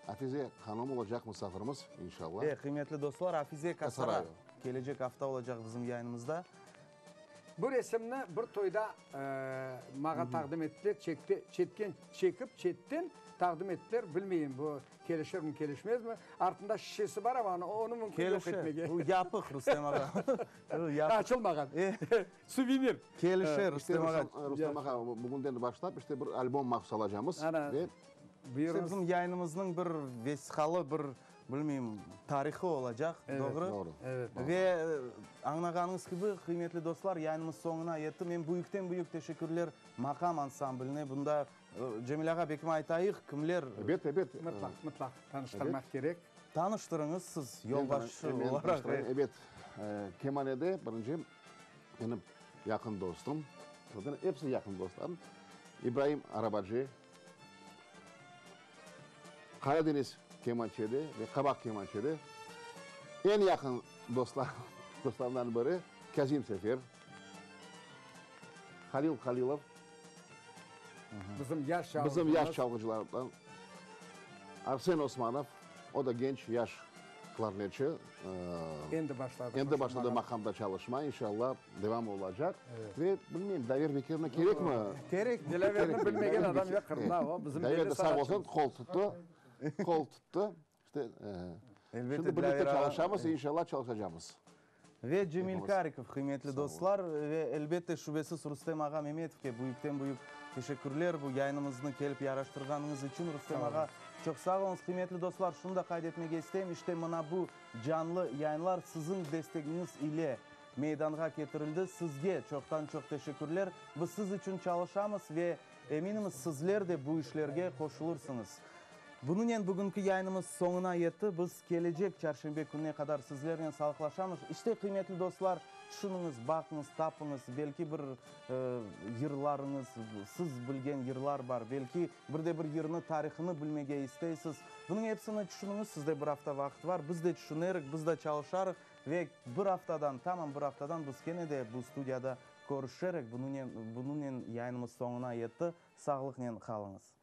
Afize hanım olacaq musafirimiz, inşallah. E, qıymetli dostlar, Afize Kasara kelecek afta olacaq bizim yayınımızda. Bu resimni bir toyda maña taqdim ettiler, çekti, çetken, çekip, çetten taqdim ettiler, bilmeyim, bu kelişirmi, kelişmezmi. Artında şişesi bar, amma onı mümkün yoq etmege. Kelişir. Bu yapıq, Rustem ağa. Yapıq. Açılmağan. Suvenir. Kelişir, Rustem ağa. Rustem ağa, bugünden başlap, işte bir albom mahsus alacamız. Ana, Ve İşte bizim yayınımıznıñ bir vesiqalı, bir, bilmeyim, tarihı olacaq, doğru? Doğru. Evet. Ve añlağanıñız kibi, qıymetli dostlar, yayınımız soñuna yetti. Men büyükten-büyük teşekkürler Maqam ansambline. Bunda, Cemil ağa, bekim aytayıq, kimler? Ebet, ebet. Mıtlaq, mıtlaq tanıştırmaq kerek. Tanıştırıñız siz, yolbaşçı Men olaraq. tanıştırayım, ebet. Kemanede birinci menim yaqın dostum, zaten episi yaqın dostlarım, İbraim Arabacı. Qaradeñiz kemançede ve qabaq kemançede eñ yaqın dostlar, dostlarımdan biri Kâzim Sefer, Halil Halilov, Bizim yaş bizim yaş çalğıcılardan Arsen Osmanov, o da genç, yaş klarnetçi. Endi başladı. Endi başladı maqamda çalışma, inşallah devam olacaq. Ve bilmeyim, Daver Bekirni kerekmi? Kerek. Dilaverni bilmegen adam yoq Qırımda, o bizim Daver belli de sağ olsun, sanatçımız. qol tuttı, qol tuttı. İşte, Elbette, şimdi birlikte Dilaver ağa, çalışamız, inşallah çalışacağımız. Ve Cemil Karikov, qıymetli dostlar, ve elbette şübesiz Rustem ağa Memetovke büyükten-büyük teşekkürler bu yayınımıznı kelip yaraştırğanıñız içün, Rustem ağa, çoq sağ oluñız. Qıymetli dostlar, şunı da qayd etmege isteyim, işte mına bu canlı yayınlar siziñ destegiñiz ile meydanğa ketirildi. Sizge çoqtan-çoq teşekkürler. Biz siz içün çalışamız ve eminimiz, sizler de bu işlerge qoşulırsıñız. Bunınen bugünki yayınımız soñuna yetti. Biz kelecek çarşenbe kününe qadar sizlernen sağlıqlaşamız. İşte, qıymetli dostlar, tüşüniñiz, baqıñız, tapıñız, belki bir yırlarıñız, siz bilgen yırlar bar, belki bir de bir yırnı tarihını bilmege isteysiz. Bunıñ episini tüşüniñiz, sizde bir afta vaqıt var. Biz de tüşünerik, biz de çalışarıq ve bir aftadan, tamam bir aftadan biz kene de bu studiyada körüşerik. Bunınen, bunınen yayınımız soñuna yetti. Sağlıqnen qalıñız.